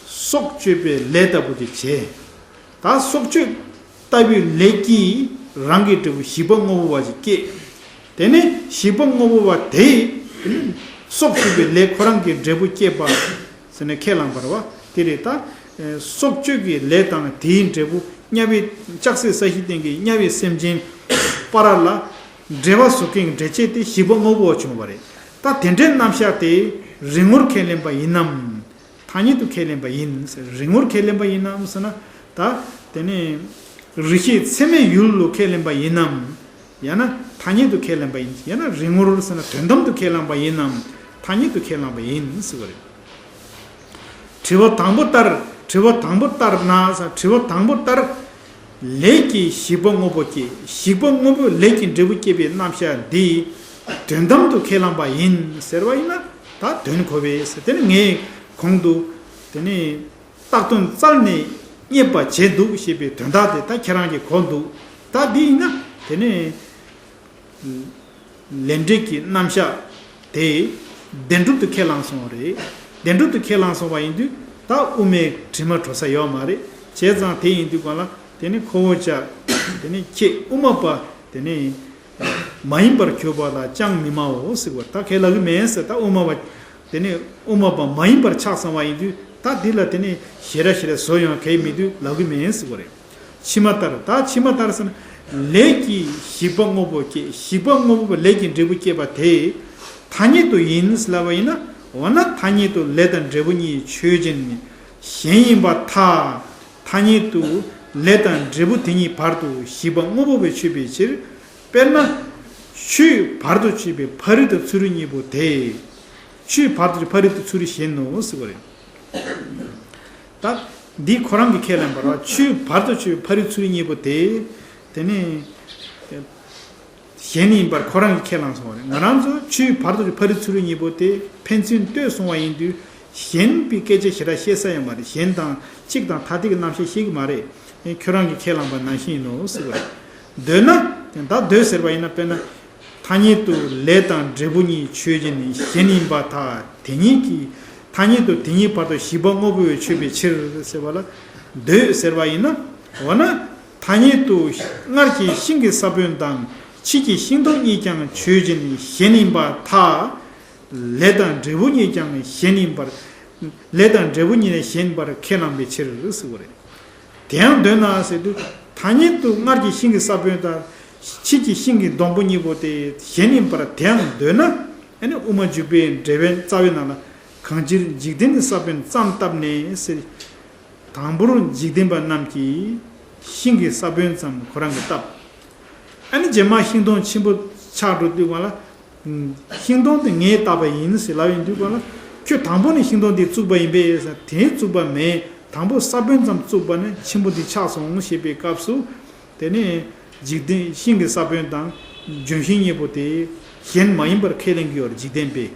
སྲོག་གཅོད་པའི་ལས་ལྟ་བུ་དེ་བྱས། ད་སྲོག་གཅོད་ལྟ་བུའི་ལས་ཀྱིས་རང་གི་འབྲས་བུ་ཞིག་པ་དངོས་པོ་བ་ཞིག་སྐྱེད། དེ་ནས་ཞིག་པ་དངོས་པོ་བ་དེས་སྲོག་གཅོད་པའི་ལས་ཁོ་རང་གི་འབྲས་བུ་སྐྱེད་པ་ཟེར་ནས་ཁས་བླངས་པ་རེད་བ། དེ་རེད། ད་སྲོག་གཅོད་ཀྱི་ལས་དང་དེའི་འབྲས་བུ་དམྱལ་བའི་ལྕགས་སྲེག་ས་གཞི་སྟེང་གི་དམྱལ་བའི་སེམས་ཅན་བར་ལ། འབྲེལ་བ་བཟོ་མཁན་འབྲེལ་བྱེད་དེ་ཞིག་པ་དངོས་པོ་བྱུང་བ་རེད། ད་དེ་འདྲའི་རྣམ་གཞག་དེ་རིག་ངོར་ཁས་ལེན་པ་ཡིན་ནམ། ཐ་སྙད་དུ་ཁས་ལེན་པ་ཡིན། རིག་ངོར་ཁས་ལེན་པ་ཡིན་ནམ་ཟེར་ན། ད་དེ་ནི་རིག་ཤེས་ཚད་མའི་ཡུལ་ལ་ཁས་ལེན་པ་ཡིན་ནམ། ཡང་ན་ཐ་སྙད་དུ་ཁས་ལེན་པ་ཡིན། ཡང་ན་རིག་ངོར་ཟེར་ན་དོན་དམ་དུ་ཁས་བླངས་པ་ཡིན་ནམ། ཐ་སྙད་དུ་ཁས་བླངས་པ་ཡིན་ཟེར་བ་རེད། དྲི་བ་དང་པོ་ལྟར། དྲི་བ་དང་པོ་ལྟར་ན། དྲི་བ་དང་པོ་ལྟར། ལས་ཀྱིས་ཞིག་པ་དངོས་པོ་སྐྱེ། ཞིག་པ་དངོས་པོས་ལས་ཀྱི་འབྲས་བུ་སྐྱེད་པའི་རྣམ་གཞག་འདི་དོན་དམ་དུ་ཁས་བླངས་པ་ཡིན་ཟེར་བ་ཡིན་ན། ད་དོན་གོ་བས་ཟེར། དེ་ནི་ངས་གོང་དུ་དེ་ནི་བཏགས་དོན་བཙལ་ནས་རྙེད་པ་བྱས་འདུག་ཞེས་པའི་དོན་དག་དེ་ད་ཁྱེད་རང་གིས་གོ་འདུག་ད་འདི་ཡིན་ན་དེ་ནི། ལས་འབྲས་ཀྱི་རྣམ་གཞག་དེ་བདེན་གྲུབ་ཏུ་ཁས་བླངས་སོང་བ་རེད། བདེན་གྲུབ་ཏུ་ཁས་བླངས་སོང་བ་ཡིན་དུས་ད་དབུ་མའི་དྲི་མ་བྲོ་ས་ཡོད་མ་རེད། བྱས་ཙང་དེ་ཡིན་དུས་གང་ལ་དེ་ནི་ཁོ་བོ་ཅག་དེ་ནི་ཁྱེད་དབུ་མ་པ་དེ་ནི་མ་ཡིན་པར་གྱུར་པ་ལ་ཅང་མི་སྨྲའོ་ཟེར་བ་ད་གས་ལབ་ཀྱི་མེད་ཟེར། ད་དབུ་མ་པ་དེ་ནི་དབུ་མ་པ་མ་ཡིན་པར་ཆགས་སོང་བ་ཡིན་དུས་ད་འདི་ལ་དེ་ནི་ཞེ་དྲག་ཞེ་དྲག་བཟོ་ཡང་གས་མི་འདུག་ལབ་ཀྱི་མེད་ཟེར་བ་རེད། ཕྱི་མ་ལྟར། ད་ཕྱི་མ་ལྟར་ཟེར་ན། ལས་ཀྱིས་ཞིག་པ་དངོས་པོ་སྐྱེ། ཞིག་པ་དངོས་པོ་ལས་ཀྱི་འབྲས་བུ་སྐྱེད་པ་དེ་ཐ་སྙད་དུ་ཡིན་ལབ་པ་ཡིན་ན། འོ་ན་ཐ་སྙད་དུ་ལས་དང་འབྲས་བུ་གཉིས་ཆོས་ཅན། གཞན་ཡིན་པར་ཐལ། ཐ་སྙད་དུ་ལས་དང་འབྲས་བུ་དེ་གཉིས་བར་དུ་ཞིག་པ་དངོས་པོ་བས་ཆོད་པའི་ཕྱིར། དཔེར་ན། ཆུའི་བར་དུ་ཆོད་པའི་ཕ་རོལ་ཏུ་ཚུ་རོལ་གཉིས་པོ་དེ། ཆུའི་བར་དུ་ཕ་རོལ་ཏུ་ཚུ་རོལ་གཞན་ནོ་ཟེར་བ་རེད། ད་འདི་ཁོ་རང་གི་ཁས་ལེན་པ་རེད། ཆུའི་བར་དུ་ཆོད་པའི་ཕ་རོལ་ཚུ་རོལ་གཉིས་པོ་དེ། དེ་ནི་གཞན་ཡིན་པར་ཁོ་རང་གིས་ཁས་བླངས་སོང་བ་རེད། ང་རང་ཚོ་ཆུའི་བར་དུ་ཆོད་པའི་ཕ་རོལ་ཚུ་རོལ་གཉིས་པོ་དེ་ཕན་ཚུན་ལྟོས་སོང་བ་ཡིན་དུས་གཞན་པའི་སྐད་ཆ་ཞེ་དྲག་བཤད་ས་ཡོད་མ་རེད། གཞན་དང་གཅིག་དང་ཐ་དད་ཀྱི་རྣམ་གཞག་བཤད་ཀྱི་མ་རེད། ཁྱོད་རང་གིས་ཁས་བླངས་པ་ནང་བཞིན་ཡིན་ནོ་ཟེར་བ་རེད། འདོད་ན། ད་འདོད་ཟེར་བ་ཡིན་ན་དཔེར་ན། ཐ་སྙད་དུ་ལས་དང་འབྲས་བུ་གཉིས་ཆོས་ཅན་གཞན་ཡིན་པར་ཐལ། དེ་གཉིས་ཀྱི། ཐ་སྙད་དུ་དེ་གཉིས་བར་དུ་ཞིག་པ་དངོས་པོ་བས་ཆོད་པའི་ཕྱིར་ཟེར་བ་ལ། འདོད་ཟེར་བ་ཡིན་ན། འོ་ན། ཐ་སྙད་དུ་སྔར་གྱི་ཤིང་གི་ས་བོན་དང་ཕྱིས་ཀྱི་ཤིང་སྡོང་གཉིས་ཀྱང་ཆོས་ཅན་གཞན་ཡིན་པར་ཐལ། ལས་དང་འབྲས་བུ་གཉིས་ཀྱང་གཞན་ཡིན་པར། ལས་དང་འབྲས་བུ་གཉིས་ནི་གཞན་ཡིན་པར་ཁས་བླངས་པའི་ཕྱིར་ཟེར་བ་རེད། དེ་ཡང་འདོད་ན་ཟེར་དུས། ཐ་སྙད་དུ་སྔར་གྱི་ཤིང་གི་ས་བོན་དང་ཕྱིས་ཀྱི་ཤིང་གི་སྡོང་པོ་གཉིས་པོ་དེ་གཞན་ཡིན་པར་དེ་ཡང་འདོད་ན། ཨ་ནི་དབུ་མ་འཇུག་པའི་འགྲེལ་པའི་རྩ་བའི་ནང་ལ། གང་ཕྱིར་འཇིག་རྟེན་གྱི་ས་བོན་ཙམ་བཏབ་ནས་ཟེར། དང་པོར་འཇིག་རྟེན་པ་རྣམས་ཀྱིས་ཤིང་གི་ས་བོན་ཙམ་ཁོ་རང་གིས་བཏབ། ཨ་ནི་རྗེས་མ་ཤིང་སྡོང་ཆེན་པོ་ཆགས་འགྲོ་དུས་གང་ལ། ཤིང་སྡོང་དེ་ངས་བཏབ་པ་ཡིན་ཟེར་ལབ་ཡོང་དུས་གང་ལ། ཁྱོད་དང་པོ་ནས་ཤིང་སྡོང་དེ་བཙུགས་པ་ཡིན་པས་ཟེར། དེ་བཙུགས་པ་མེད། དང་པོ་ས་བོན་ཙམ་བཙུགས་པ་ནས་ཆེན་པོ་འདི་ཆགས་སོང་ཞེས་པའི་སྐབས་སུ། དེ་ནས་འཇིག་རྟེན་ཤིང་གི་ས་བོན་དང་ལྗོན་ཤིང་གཉིས་པོ་དེ་གཞན་མ་ཡིན་པར་ཁས་ལེན་གྱི་ཡོད་རེད། འཇིག་རྟེན་པས།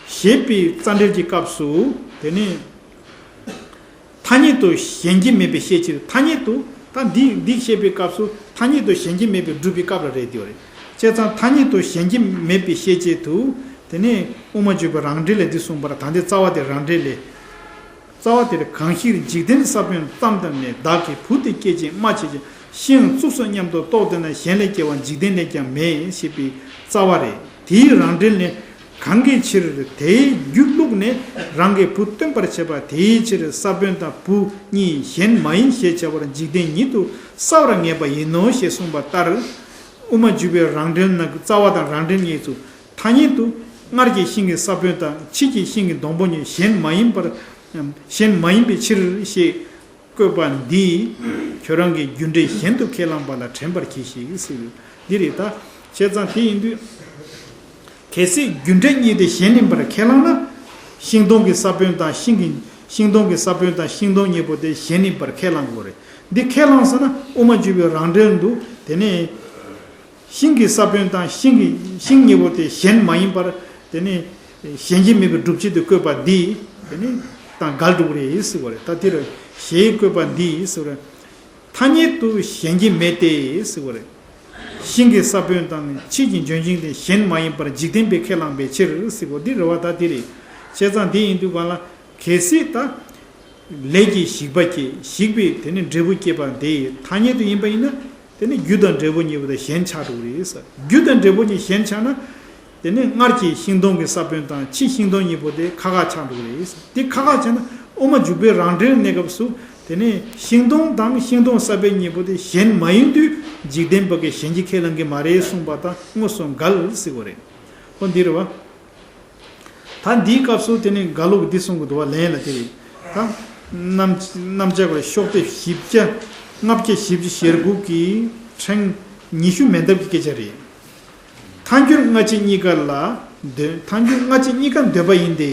ཞེས་པའི་རྩ་འགྲེལ་གྱི་སྐབས་སུ་དེ་ནས། ཐ་སྙད་དུ་གཞན་གྱིས་མེད་པའི་ཤེས་བྱེད། ཐ་སྙད་དུ་ད་འདི་འདི་བཤད་པའི་སྐབས་སུ་ཐ་སྙད་དུ་གཞན་གྱིས་མེད་པའི་སྒྲུབ་པའི་སྐབས་ལ་རེད་དེ་རེད། བྱས་ཙང་ཐ་སྙད་དུ་གཞན་གྱིས་མེད་པའི་ཤེས་བྱེད་དུ། དེ་ནས་དབུ་མ་འཇུག་པའི་རང་འགྲེལ་ལས་འདི་གསུངས་པར། ད་འདི་རྩ་བ་དེ་རང་འགྲེལ་ལས། རྩ་བ་དེར་གང་ཕྱིར་འཇིག་རྟེན་ས་བོན་ཙམ་བཏབ་ནས། བདག་གི་བུ་དེ་སྐྱེད་ཅིང་རྨ་བྱས་ཀྱང་། ཤིང་བཙུགས་སོ་སྙམ་དུ་རྟོག་འདོད་ན། གཞན་ལས་སྐྱེ་བ་འཇིག་རྟེན་ལས་ཀྱང་མེད། ཞེས་པའི་རྩ་བ་རེད། དེའི་རང་འགྲེལ་ནས། གང་གི་ཕྱིར་དེའི་རྒྱུ་བླུགས་ནས་རང་གི་བུ་སྟོན་པར་བྱེད་པ། དེའི་ཕྱིར་ས་བོན་དང་བུ་གཉིས་གཞན་མ་ཡིན་ཞེས་བྱ་བར་འཇིག་རྟེན་ཉིད་དུ་བསགས་པར་ངེས་པ་ཡིན་ནོ་ཞེས་གསུངས་པ་ལྟར། དབུ་མ་འཇུག་པའི་རང་འགྲེལ་ནང་གི་རྩ་བ་དང་རང་འགྲེལ་གཉིས་སུ། ཐ་སྙད་དུ་སྔར་གྱི་ཤིང་གི་ས་བོན་དང་ཕྱིས་ཀྱི་ཤིང་གི་སྡོང་པོ་གཉིས་གཞན་མ་ཡིན་པར། གཞན་མ་ཡིན་པའི་ཕྱིར་ཞེས། བཀོད་པ་འདིས་ཁྱོད་རང་གི་རྒྱུ་འབྲས་གཞན་དུ་ཁས་བླངས་པ་ལ་དྲན་པར་གྱིས་ཤིག་ཟེར། འདི་རེད་ད། བྱས་ཙང་དེ་ཡིན་དུས། གལ་སྲིད་རྒྱུ་འབྲས་གཉིས་དེ་གཞན་ཡིན་པར་ཁས་བླངས་ན། ཤིང་སྡོང་གི་ས་བོན་དང་ཤིང་གི། ཤིང་སྡོང་གི་ས་བོན་དང་ཤིང་སྡོང་གཉིས་པོ་དེ་གཞན་ཡིན་པར་ཁས་བླངས་དགོས་རེད། འདི་ཁས་བླངས་སོང་ན་དབུ་མ་འཇུག་པའི་རང་འགྲེལ་དུ་དེ་ནས། ཤིང་གི་ས་བོན་དང་ཤིང་གི། ཤིང་གཉིས་པོ་དེ་གཞན་མ་ཡིན་པར། དེ་ནི་གཞན་གྱིས་མེད་པའི་སྒྲུབ་བྱེད་དུ་བཀོད་པ་འདི། དེ་ནི་དང་འགལ་འགྲོ་གི་རེད་ཟེར་བ་རེད། ད་དེར་ཞེས་བཀོད་པ་འདི་ཟེར་བ་རེད། ཐ་སྙད་དུ་གཞན་གྱིས་མེད་དེ་ཟེར་བ་རེད། ཤིང་གི་ས་བོན་དང་ཕྱིས་ཀྱི་ལྗོན་ཤིང་དེ་གཞན་མ་ཡིན་པར་འཇིག་རྟེན་པས་ཁས་བླངས་པའི་ཕྱིར་ཟེར་བ་འདི་རེད་བ། ད་དེ་རེད། བྱས་ཙང་དེ་ཡིན་དུས་གང་ལ། གལ་སྲིད་ད། ལས་ཀྱིས་ཞིག་པ་སྐྱེ། ཞིག་པས་དེ་ནི་འབྲས་བུ་སྐྱེད་པ་དེ་ཐ་སྙད་དུ་ཡིན་པ་ཡིན་ན། དེ་ནི་རྒྱུ་དང་འབྲས་བུ་གཉིས་པོ་དེ་གཞན་ཆགས་འགྲོ་གི་རེད་ཟེར། རྒྱུ་དང་འབྲས་བུ་གཉིས་གཞན་ཆགས་ན། དེ་ནི་སྔར་གྱི་ཤིང་སྡོང་གི་ས་བོན་དང་ཕྱིས་ཤིང་སྡོང་གཉིས་པོ་དེ་ཁ་ཁ་ཆགས་འགྲོ་གི་རེད་ཟེར། དེ་ཁ་ཁ་ཆགས་ན་དབུ་མ་འཇུག་པའི་རང་འགྲེལ་གནས་སྐབས་སུ་ དེ་ནས་ཤིང་སྡོང་དང་ཤིང་སྡོང་ས་བོན་གཉིས་པོ་དེ་གཞན་མ་ཡིན་དུས་འཇིག་རྟེན་པ་གིས་གཞན་གྱིས་ཁས་བླང་གི་མ་རེད་གསུངས་པ་དང་དངོས་སུ་འགལ་ཟེར་གོ་རེད། ཨོ་འདི་རེད་བ། ད་འདིའི་སྐབས་སུ་དེ་ནས་འགལ་ལུགས་འདི་གསུང་གི་འདུག་བ། ལན་ལ་དེ་རེད། ད་རྣམ་རྣམ་བྱ་བ་ཤོག་ལྡེབ་བཞི་བརྒྱ། ལྔ་བརྒྱ་བཞི་བཅུ་ཞེ་དགུ་གི་ཕྲེང་ཉི་ཤུ་མེ་འདབས་ཀྱི་སྐད་ཆ་རེད། ཐལ་འགྱུར་སྔ་ཕྱི་གཉིས་ཀ་ལ་འདོད། ཐལ་འགྱུར་སྔ་ཕྱི་གཉིས་ཀ་འདོད་པ་ཡིན་ཏེ།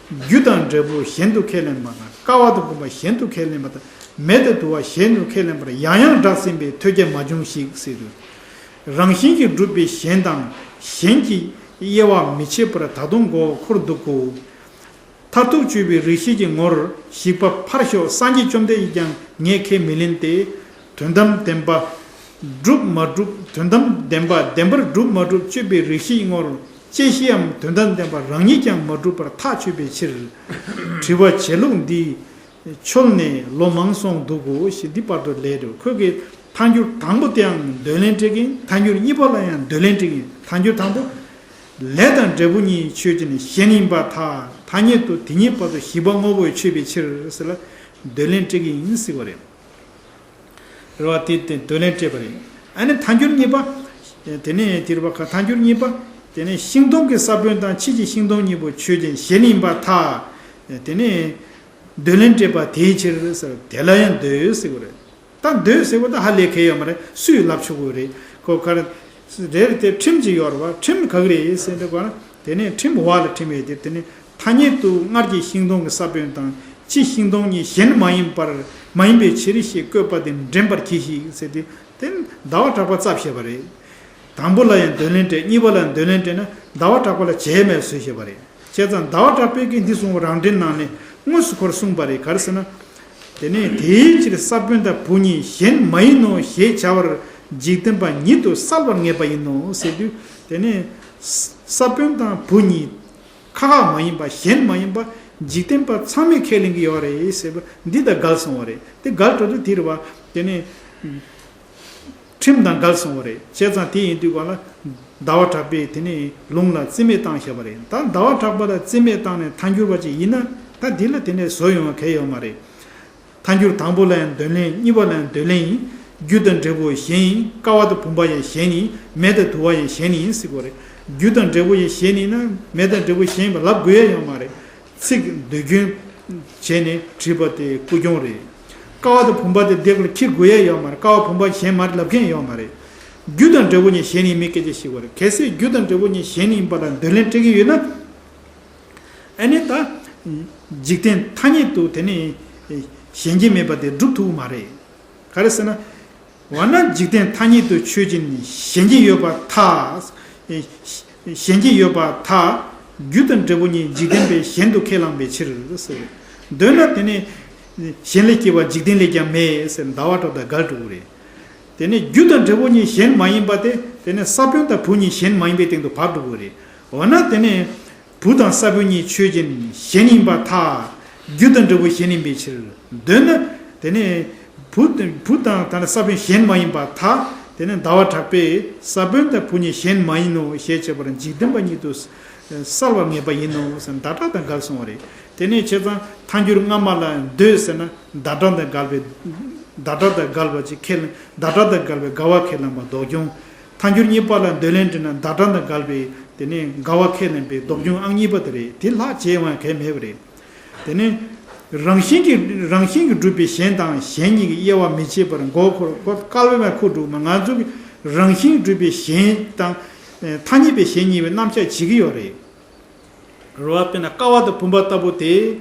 རྒྱུ་དང་འབྲས་བུ་གཞན་དུ་ཁས་ལེན་པ་དང་། ཀ་བ་དང་བུམ་པ་གཞན་དུ་ཁས་ལེན་པ་དང་། མེ་དང་དུ་བ་གཞན་དུ་ཁས་ལེན་པར་ཡང་ཡང་བསྒྲགས་ཟིན་པས་ཐོས་རྒྱ་མ་བྱུང་ཞིག་ཟེར་དུས། རང་བཞིན་གྱིས་གྲུབ་པའི་གཞན་དང་གཞན་གྱི་དབྱེ་བ་མི་ཕྱེད་པར་ད་དུང་མགོ་བོ་འཁོར་འདུག་གོ། མཐར་ཐུག་དཔྱོད་པའི་རིགས་ཤེས་ཀྱི་ངོར་ཞིག་པ་ཕར་ཞོག། སངས་རྒྱས་བཅོམ་ལྡན་འདས་ཀྱང་ངས་ཁས་མི་ལེན་ཏེ། དོན་དམ་བདེན་པ་གྲུབ་མ་གྲུབ། དོན་དམ་བདེན་པ་བདེན་པར་གྲུབ་མ་གྲུབ་དཔྱོད་པའི་རིགས་ཤེས་ངོར་བཅད་ཤེའམ་དོན་དམ་བདེན་པ་རང་ཉིད་ཀྱང་མ་གྲུབ་པར་ཐག་ཆོད་པའི་ཕྱིར། དྲི་བ་བྱེད་ལུགས་འདི་འཆོལ་ནས་ལོ་མང་སོང་འདུག་གོ་ཞེས་འདི་བར་དུ་ལས་འགྲོ། ཁོས་ཀྱིས་ཐལ་འགྱུར་དང་པོ་དེའང་འདོད་ལན་སྤྲད་ཀྱིན་ཐལ་འགྱུར་གཉིས་པ་ལ་ཡང་འདོད་ལན་སྤྲད་ཀྱིན། ཐལ་འགྱུར་དང་པོ། ལས་དང་འབྲས་བུ་གཉིས་ཆོས་ཅན་གཞན་ཡིན་པར་ཐལ། ཐ་སྙད་དུ་དེ་གཉིས་བར་དུ་ཞིག་པ་དངོས་པོས་ཆོད་པའི་ཕྱིར་ཟེར་ལ་འདོད་ལན་སྤྲད་ཀྱི་ཡིན་ཟེར་བ་རེད། རེད་བ། དེ་དེ་འདོད་ལན་སྤྲད་པ་རེད། ཨ་ནི་ཐལ་འགྱུར་གཉིས་པ། དེ་ནས་དེ་རེད་བ། ཁ་ཐལ་འགྱུར་གཉིས་པ། དེ་ནས་ཤིང་སྡོང་གི་ས་བོན་དང་ཕྱིས་ཀྱི་ཤིང་སྡོང་གཉིས་པོ་ཆོས་ཅན་གཞན་ཡིན་པར་ཐལ། དེ་ནས་འདོད་ལན་སྤྲད་པ་དེའི་ཕྱིར་ཟེར། དེ་ལ་ཡང་འདོད་ཟེར་བ་རེད། ད་འདོད་ཟེར་བ་ད་ཧ་ལས་ཁེལ་ཡོད་མ་རེད། སུས་ལབ་ཆོག་གི་རེད། ཁོ་ག་རེ་རེད། དེ་ཁྲིམས་ཅིག་ཡོད་རེད་བ། ཁྲིམས་ག་གི་རེད་ཟེར་འདུག་ག་ན། དེ་ནས་ཁྲིམས་འོག་ལ་ཁྲིམས་ཡོད་དེ། དེ་ནས་ཐ་སྙད་དུ་སྔར་གྱི་ཤིང་སྡོང་གི་ས་བོན་དང་ཕྱིས་ཤིང་སྡོང་གཉིས་གཞན་མ་ཡིན་པར་མ་ཡིན་པའི་ཕྱིར་ཞེས་བཀོད་པ་དེ་འདྲེན་པར་གྱིས་ཤིག་ཟེར་དུས། དེ་ཟླ་བ་གྲགས་པ་རྩ་བཤད་པ་རེད། དང་པོ་ལ་ཡང་འདོད་ལན་སྤྲད། གཉིས་པ་ལ་འདོད་ལན་སྤྲད་ན་ཟླ་བ་གྲགས་པ་ལ་བྱས་མེད་བཟོས་བཤད་པ་རེད། བྱས་ཙང་ཟླ་བ་གྲགས་པས་ཀྱིས་འདི་གསུངས་པ་རང་འགྲེལ་ནང་ནས་དངོས་སུ་ཁོར་གསུངས་པ་རེད། ག་རེ་ཟེར་ན། དེ་ནས་དེའི་ཕྱིར་ས་བོན་དང་བུ་གཉིས་གཞན་མ་ཡིན་ནོ་ཞེས་བྱ་བར་འཇིག་རྟེན་པ་ཉིད་དུ་གསལ་བར་ངེས་པ་ཡིན་ནོ་ཟེར་དུས། དེ་ནས་ས་བོན་དང་བུ་གཉིས་ཁ་ཁ་མ་ཡིན་པ་གཞན་མ་ཡིན་པ་འཇིག་རྟེན་པ་ཚང་མས་ཁས་ལེན་གྱི་ཡོད་རེད་ཟེར་བ་འདི་དང་འགལ་སོང་བ་རེད། དེ་འགལ་འགྲོ་དུས་དེ་རེད་བ། དེ་ནས། ཁྲིམས་དང་འགལ་སོང་བ་རེད། བྱས་ཙང་དེ་ཡིན་དུས་ག་ལ་ཟླ་བ་གྲགས་པས་དེ་ནས་ལུང་ལ་རྩིས་མེད་བཏང་བཞག་པ་རེད། ད་ཟླ་བ་གྲགས་པ་ལ་རྩིས་མེད་བཏང་ནས་ཐལ་འགྱུར་བ་ཅིག་ཡིན་ན། ད་འདི་ལ་དེ་ནས་བཟོ་ཡོང་བ་གལ་ཡོད་མ་རེད། ཐལ་འགྱུར་དང་པོ་ལ་ཡང་འདོད་ལན། གཉིས་པ་ལ་ཡང་འདོད་ལན་ཡིན། རྒྱུ་དང་འབྲས་བུ་གཞན་ཡིན། ཀ་བ་དང་བུམ་པ་ཡང་གཞན་ཡིན། མེ་དང་དུ་བ་ཡང་གཞན་ཡིན་ཟེར་གོ་རེད། རྒྱུ་དང་འབྲས་བུ་ཡང་གཞན་ཡིན་ན་མེ་དང་འབྲས་བུ་གཞན་ཡིན་པ་ལབ་དགོས་ཡ་ཡོད་མ་རེད། ཚིག་དུས་རྒྱུན་བྱས་ནས་བྲིས་པ་དེ་ཀུན་འབྱུང་རེད། ཀ་བ་དང་བུམ་པ་དེ་འདི་ལ་འཁྱེར་དགོས་ཡ་ཡོད་མ་རེད། ཀ་བ་བུམ་པ་གཞན་མ་རེད་ལབ་མཁན་ཡོད་མ་རེད། རྒྱུ་དང་འབྲས་བུ་གཉིས་གཞན་ཡིན་མིན་སྐད་ཆ་ཞིག་བར་གལ་སྲིད་རྒྱུ་དང་འབྲས་བུ་གཉིས་གཞན་ཡིན་པ་ལ་འདོད་ལན་སྤྲད་ཀྱི་ཡོད་ན། ཨ་ནི་ད་འཇིག་རྟེན་ཐ་སྙད་དུ་དེ་ནི་གཞན་གྱི་མེད་པ་དེ་སྒྲུབ་ཐུབ་ཀྱི་མ་རེད། ག་རེ་ཟེར་ན། འོ་ན་འཇིག་རྟེན་ཐ་སྙད་དུ་ཆོས་ཅན་གཞན་གྱི་ཡོད་པར་ཐལ། གཞན་གྱི་ཡོད་པར་ཐལ། རྒྱུ་དང་འབྲས་བུ་གཉིས་འཇིག་རྟེན་པས་གཞན་དུ་ཁས་བླངས་པའི་ཕྱིར་ཟེར། འདོད་ན་དེ་ནི་གཞན་ལས་སྐྱེ་བ་འཇིག་རྟེན་ལས་ཀྱང་མེད་ཟེར་ཟླ་བ་གྲགས་དང་འགལ་འགྲོ་གི་རེད། དེ་ནི་རྒྱུ་དང་འབྲས་བུ་གཉིས་གཞན་མ་ཡིན་པ་དེ་དེ་ནི་ས་བོན་དང་བུ་གཉིས་གཞན་མ་ཡིན་པའི་སྟེང་དུ་བབས་འགྲོ་གི་རེད། འོ་ན་དེ་ནི། བུ་དང་ས་བོན་གཉིས་ཆོས་ཅན་གཞན་ཡིན་པར་ཐལ། རྒྱུ་དང་འབྲས་བུ་གཞན་ཡིན་པའི་ཕྱིར། འདོད་ན་དེ་ནི་བུ་བུ་དང་ད་ནི་ས་བོན་གཞན་མ་ཡིན་པར་ཐལ། དེ་ནི་ཟླ་བ་གྲགས་པས་ས་བོན་དང་བུ་གཉིས་གཞན་མ་ཡིན་ནོ་ཞེས་བྱ་བར་འཇིག་རྟེན་པ་ཉིད་དུ་གསལ་བར་ངེས་པ་ཡིན་ནོ་ཟེར་ཟླ་གྲགས་དང་འགལ་སོང་བ་རེད། དེ་ནས་བྱས་ཙང་ཐལ་འགྱུར་སྔ་མ་ལ་འདོད་ཟེར་ན་ཟླ་གྲགས་དང་འགལ་བའི་ཟླ་གྲགས་དང་འགལ་བ་ཅིག་ཁས་ལེན། ཟླ་གྲགས་དང་འགལ་བའི་འགལ་བ་ཁས་ལེན་པ་ལྡོག་འབྱུང་། ཐལ་འགྱུར་གཉིས་པ་ལ་འདོད་ལན་འདྲི་ན་ཟླ་གྲགས་དང་འགལ་བའི་དེ་ནས་འགལ་བ་ཁས་ལེན་པའི་ལྡོག་འབྱུང་ཨང་གཉིས་པ་དེ་རེད། དེ་ལྷག་བྱས་ཡོང་ཡང་གལ་མེད་པ་རེད། དེ་ནས་རང་བཞིན་གྱིས་རང་བཞིན་གྱིས་གྲུབ་པའི་གཞན་དང་གཞན་གཉིས་ཀྱི་དབྱེ་བ་མི་ཕྱེད་པར་མགོ་འཁོར་ཁོ་སྐལ་བའི་མ་ཁུག་འགྲོ་མ། ང་ཚོ་གི་རང་བཞིན་གྱིས་གྲུབ་པའི་གཞན་དང་ཐ་སྙད་པའི་གཞན་གཉིས་པའི་རྣམ་གཞག་བྱེད་ཀྱི་ཡོད་རེད། རེད་བ། དཔེར་ན་ཀ་བ་དང་བུམ་པ་ལྟ་བུ་དེ།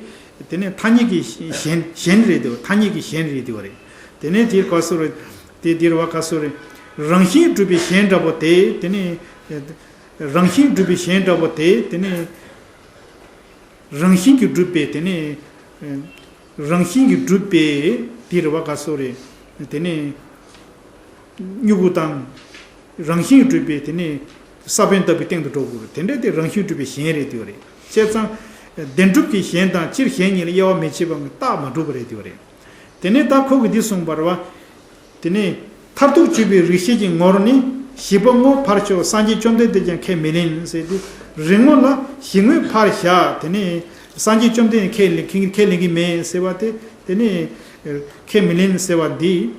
དེ་ནས་ཐ་སྙད་ཀྱི་གཞན་གཞན་རེད་དེ། ཐ་སྙད་ཀྱི་གཞན་རེད་དེ་བ་རེད། དེ་ནས་དེ་ག་སོ་རེད། དེ་དེ་རེད་བ། ག་སོ་རེད། རང་བཞིན་གྲུབ་པའི་གཞན་འདྲ་པོ་དེ། དེ་ནས་རང་བཞིན་གྲུབ་པའི་གཞན་འདྲ་པོ་དེ། དེ་ནས་རང་བཞིན་གྱིས་གྲུབ་པའི་དེ་ནས་རང་བཞིན་གྱིས་གྲུབ་པའི་དེ་རེད་བ། ག་སོ་རེད། དེ་ནས། མྱུ་གུ་དང་། རང་བཞིན་གྱིས་གྲུབ་པའི་དེ་ནི་ས་བོན་ལྟ་བུའི་སྟེང་དུ་འགྲོ་དགོས། དེ་འདྲ་དེ་རང་བཞིན་གྲུབ་པའི་གཞན་རེད་དེ་བ་རེད། བྱས་ཙང་། བདེན་གྲུབ་ཀྱི་གཞན་དང་སྤྱིར་གཞན་གཉིས་ལ་དབྱེ་བ་མི་ཕྱེད་པ་རྟགས་མ་གྲུབ་པ་རེད་དེ་བ་རེད། དེ་ནས་ད་ཁོ་གིས་འདི་གསུངས་པ་རེད་བ། དེ་ནས་མཐར་ཐུག་དཔྱོད་པའི་རིགས་ཤེས་ཀྱི་ངོར་ནི་བཞི་པ་དངོས་ཕར་ཞོག། སངས་རྒྱས་བཅོམ་ལྡན་འདས་ཀྱང་ཁས་མི་ལེན་ཟེར་དུས། རིགས་ངོ་ལ་བཞི་དངོས་ཕར་བཞག། དེ་ནས་སངས་རྒྱས་བཅོམ་ལྡན་འདས་ཁས་ལེན་ཁས་ལེན་གྱི་མེད་ཟེར་བ་དེ། དེ་ནས། ཁས་མི་ལེན་ཟེར་བ་འདི།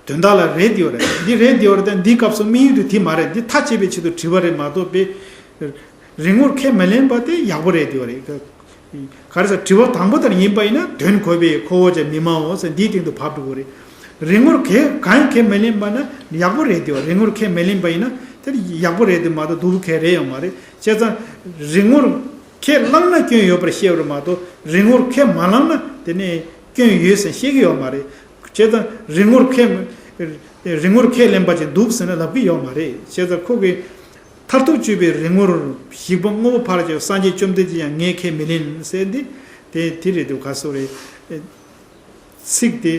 དོན་དག་ལ་རེད་དེ་ཡོད་རེད། འདི་རེད་དེ་ཡོད་རེད་དེ། འདིའི་སྐབས་སུ་དམིགས་ཡུལ་དེ་དེ་མ་རེད། འདི་མཐའ་དཔྱད་པའི་ཆེད་དུ་དྲི་བ་རེད་མ་གཏོགས་པའི། རིག་ངོར་ཁས་མི་ལེན་པ་དེ་ཡག་པོ་རེད་དེ་ཡོད་རེད། ག་རེ་ཟེར། དྲི་བ་དང་པོ་ལྟར་ཡིན་པ་ཡིན་ན། དོན་གོ་བས་ཁོ་བོ་ཅག་མི་སྨྲའོ་ཟེར། འདིའི་སྟེང་དུ་བབས་འགྲོ་གི་རེད། རིག་ངོར་ཁས་གང་ཡང་ཁས་མི་ལེན་པ་ན་ཡག་པོ་རེད་དེ་ཡོད། རིག་ངོར་ཁས་མི་ལེན་པ་ཡིན་ན་དེ་ཡག་པོ་རེད་དེ་མ་གཏོགས་སྡུག་པོ་གང་ཡང་རེད་ཡོད་མ་རེད། བྱས་ཙང་། རིག་ངོར་ཁས་བླངས་ན་སྐྱོན་ཡོད་པར་བཤད་པ་རེད་མ་གཏོགས། རིག་ངོར་ཁས་མ་བླངས་ན་དེ་ནས་སྐྱོན་ཡོད་ཟེར་བཤད་ཀྱི་ཡོད་མ་རེད། བྱས་ཙང་རིག་ངོར་ཁས། རིག་ངོར་ཁས་ལེན་པ་ཅིག་སྡུག་ཟེར་ན་ལབ་ཀྱི་ཡོད་མ་རེད། བྱས་ཙང་ཁོ་གིས་མཐར་ཐུག་དཔྱོད་པའི་རིག་ངོར་ཞིག་པོ་དངོས་པོ་ཕར་བཞག། སངས་རྒྱས་བཅོམ་ལྡན་འདས་ཀྱང་ངས་ཁས་མི་ལེན་ཟེར་འདི། དེ་དེ་རེད་འདུག་ག་སོ་རེད། ཚིག་དེ་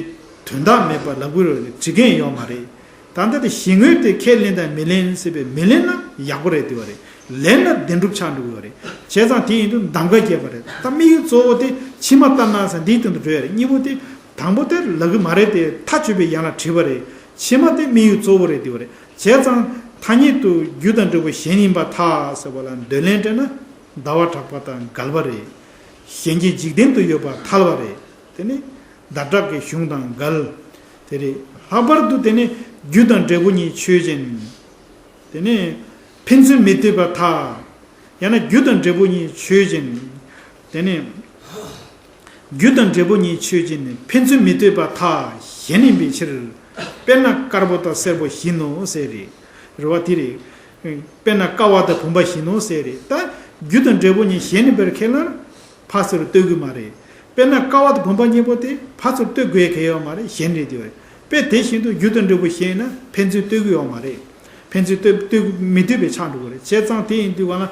དོན་དག་མེད་པ་ལབ་དགོས་རེད། འགྲིག་མཁན་ཡོད་མ་རེད། ད་ལྟ་དེ་གཞི་དངོས་དེ་ཁས་ལེན་དང་མི་ལེན་ཟེར་བའི། མི་ལེན་ན་ཡག་པོ་རེད་དེ་བ་རེད། ལེན་ན་བདེན་གྲུབ་ཆགས་འགྲོ་གི་བ་རེད། བྱས་ཙང་དེ་ཡིན་དུས་གདམ་ག་རྒྱག་པ་རེད། ད་དམིགས་ཡུལ་གཙོ་བོ་དེ་ཕྱི་མ་ལྟར་སྣང་ཟེར་འདིའི་སྟེང་དུ་འགྲོ་ཡ་རེད། གཉིས་པོ་དེ། དང་པོ་དེ་ལབ་གི་མ་རེད་དེ། མཐའ་དཔྱོད་པའི་ཡན་ལག་བྲིས་པ་རེད། ཕྱི་མ་དེ་དམིགས་ཡུལ་གཙོ་བོ་རེད་དེ་བ་རེད། བྱས་ཙང་ཐ་སྙད་དུ་རྒྱུ་དང་འབྲས་བུ་གཞན་ཡིན་པར་ཐལ་ཟེར་བ་ལ་འདོད་ལན་སྤྲད་ན་ཟླ་བ་གྲགས་པ་དང་འགལ་བ་རེད། གཞན་གྱི་འཇིག་རྟེན་དུ་ཡོད་པར་ཐལ་བ་རེད། དེ་ནི་ཟླ་གྲགས་ཀྱི་གཞུང་དང་འགལ། དེ་རེད། ལྷག་པར་དུ་དེ་ནི་རྒྱུ་དང་འབྲས་བུ་གཉིས་ཆོས་ཅན། དེ་ནི་ཕན་ཚུན་མི་ལྟོས་པར་ཐལ། ཡང་ན་རྒྱུ་དང་འབྲས་བུ་གཉིས་ཆོས་ཅན། དེ་ནི་རྒྱུ་དང་འབྲས་བུ་གཉིས་ཆོས་ཅན། ཕན་ཚུན་མི་ལྟོས་པར་ཐལ། གཞན་ཡིན་པའི་ཕྱིར། དཔེར་ན་དཀར་པོ་དང་སེར་པོ་བཞིན་ནོ་ཟེར་རེད། རེད་བ། དེ་རེད། དཔེར་ན་ཀ་བ་དང་བུམ་པ་བཞིན་ནོ་ཟེར་རེད། ད་རྒྱུ་དང་འབྲས་བུ་གཉིས་གཞན་ཡིན་པར་ཁས་ལེན་ན་ཕར་ཚུར་ལྟོས་དགོས་མ་རེད། དཔེར་ན་ཀ་བ་དང་བུམ་པ་གཉིས་པོ་དེ་ཕར་ཚུར་ལྟོས་དགོས་གལ་ཡོད་མ་རེད། གཞན་རེད་དེ་བས། དཔེ་དེ་བཞིན་དུ་རྒྱུ་དང་འབྲས་བུ་གཞན་ཡིན་ན་ཕན་ཚུན་ལྟོས་ཀྱི་ཡོད་མ་རེད། ཕན་ཚུན་ལྟོས་ལྟོས་མི་ལྟོས་པའི་ཆགས་འགྲོ་གི་རེད། བྱས་ཙང་དེ་ཡིན་དུས་ག་ལ།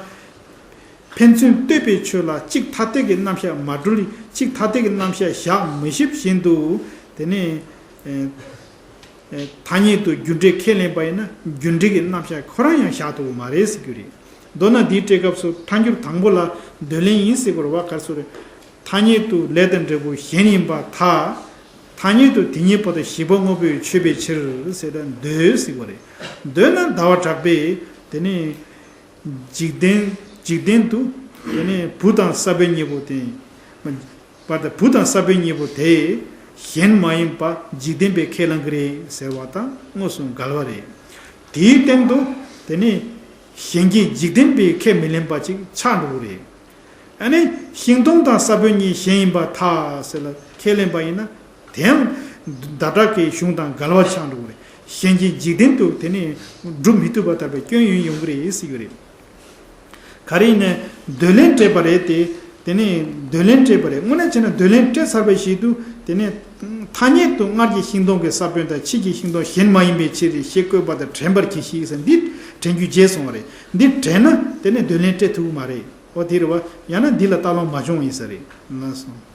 ཕན་ཚུན་ལྟོས་པའི་ཆོས་ལ་གཅིག་ཐ་དད་ཀྱི་རྣམ་གཞག་མ་གྲུབ་ལ་གཅིག་ཐ་དད་ཀྱི་རྣམ་གཞག་བཞག་མི་ཤེས་བཞིན་དུ། དེ་ནས་ཨེ་ཨེ་ཐ་སྙད་དུ་རྒྱུ་འབྲས་ཁས་ལེན་པ་ཡིན་ན་རྒྱུ་འབྲས་ཀྱི་རྣམ་གཞག་ཁོ་རང་ཡང་བཞག་ཐུབ་ཀྱི་མ་རེད་ཟེར་རྒྱུ་རེད། མདོར་ན་འདིའི་བཀྲལ་སྐབས་སུ་ཐལ་འགྱུར་དང་པོ་ལ་འདོད་ལན་ཡིན་ཟེར་དགོས་རེད་བ། ག་རེ་ཟེར་རེད། ཐ་སྙད་དུ་ལས་དང་འབྲས་བུ་གཞན་ཡིན་པར་ཐལ། ཐ་སྙད་དུ་དེ་ཉིད་པོ་དང་ཞིག་པ་དངོས་པོས་ཆོད་པའི་ཕྱིར་ཟེར་ཏེ་འདོད་ཟེར་དགོས་རེད། འདོད་ན་ཟླ་བ་གྲགས་པས་དེ་ནི། འཇིག་རྟེན། འཇིག་རྟེན་དུ། དེ་ནས་བུ་དང་ས་བོན་གཉིས་པོ་དེ། བ་དང་བུ་དང་ས་བོན་གཉིས་པོ་དེ། གཞན་མ་ཡིན་པ་འཇིག་རྟེན་པས་ཁས་བླང་གི་རེད་ཟེར་བ་དང་དངོས་སུ་འགལ་བ་རེད། དེའི་སྟེང་དུ། དེ་ནས་གཞན་གྱིས་འཇིག་རྟེན་པས་ཁས་མི་ལེན་པ་ཅིག་ཆགས་འགྲོ་གི་རེད། ཨ་ནི་ཤིང་སྡོང་དང་ས་བོན་གཉིས་གཞན་ཡིན་པར་ཐལ་ཟེར་ལ་ཁས་ལེན་པ་ཡིན་ན། དེའང་ཟླ་གྲགས་ཀྱི་གཞུང་དང་འགལ་བ་ཆགས་འགྲོ་གི་རེད། གཞན་གྱི་འཇིག་རྟེན་དུ་དེ་ནི་སྒྲུབ་མི་ཐུབ་པ་ལྟ་བུའི་སྐྱོན་ཡོང་ཡོང་གི་རེད་ཟེར་གྱི་རེད། ག་རེ་ཡིན་ནའི་འདོད་ལན་སྤྲད་པ་རེད་དེ། དེ་ནི་འདོད་ལན་སྤྲད་པ་རེད། དངོས་གནས་བྱས་ན་འདོད་ལན་སྤྲད་ཚར་བའི་གཞི་དུ། དེ་ནི་ཐ་སྙད་དུ་སྔར་གྱི་ཤིང་སྡོང་གི་ས་བོན་དང་ཕྱིས་ཀྱི་ཤིང་སྡོང་གཞན་མ་ཡིན་པའི་ཕྱིར་ཞེས་བཀོད་པ་དང་དྲན་པར་གྱིས་ཤིག་ཟེར། འདི་དྲན་རྒྱུ་བརྗེད་སོང་བ་རེད། འདི་དྲན་ན་དེ་ནི་འདོད་ལན་སྤྲད་ཐུབ་ཀྱི་མ་རེད། འོ་དེ་རེད་བ། ཡང་ན་འདི་ལ་ལྟ་ལོང་མ་བྱུང་ཡིན་ས་རེད། ལགས་སོ།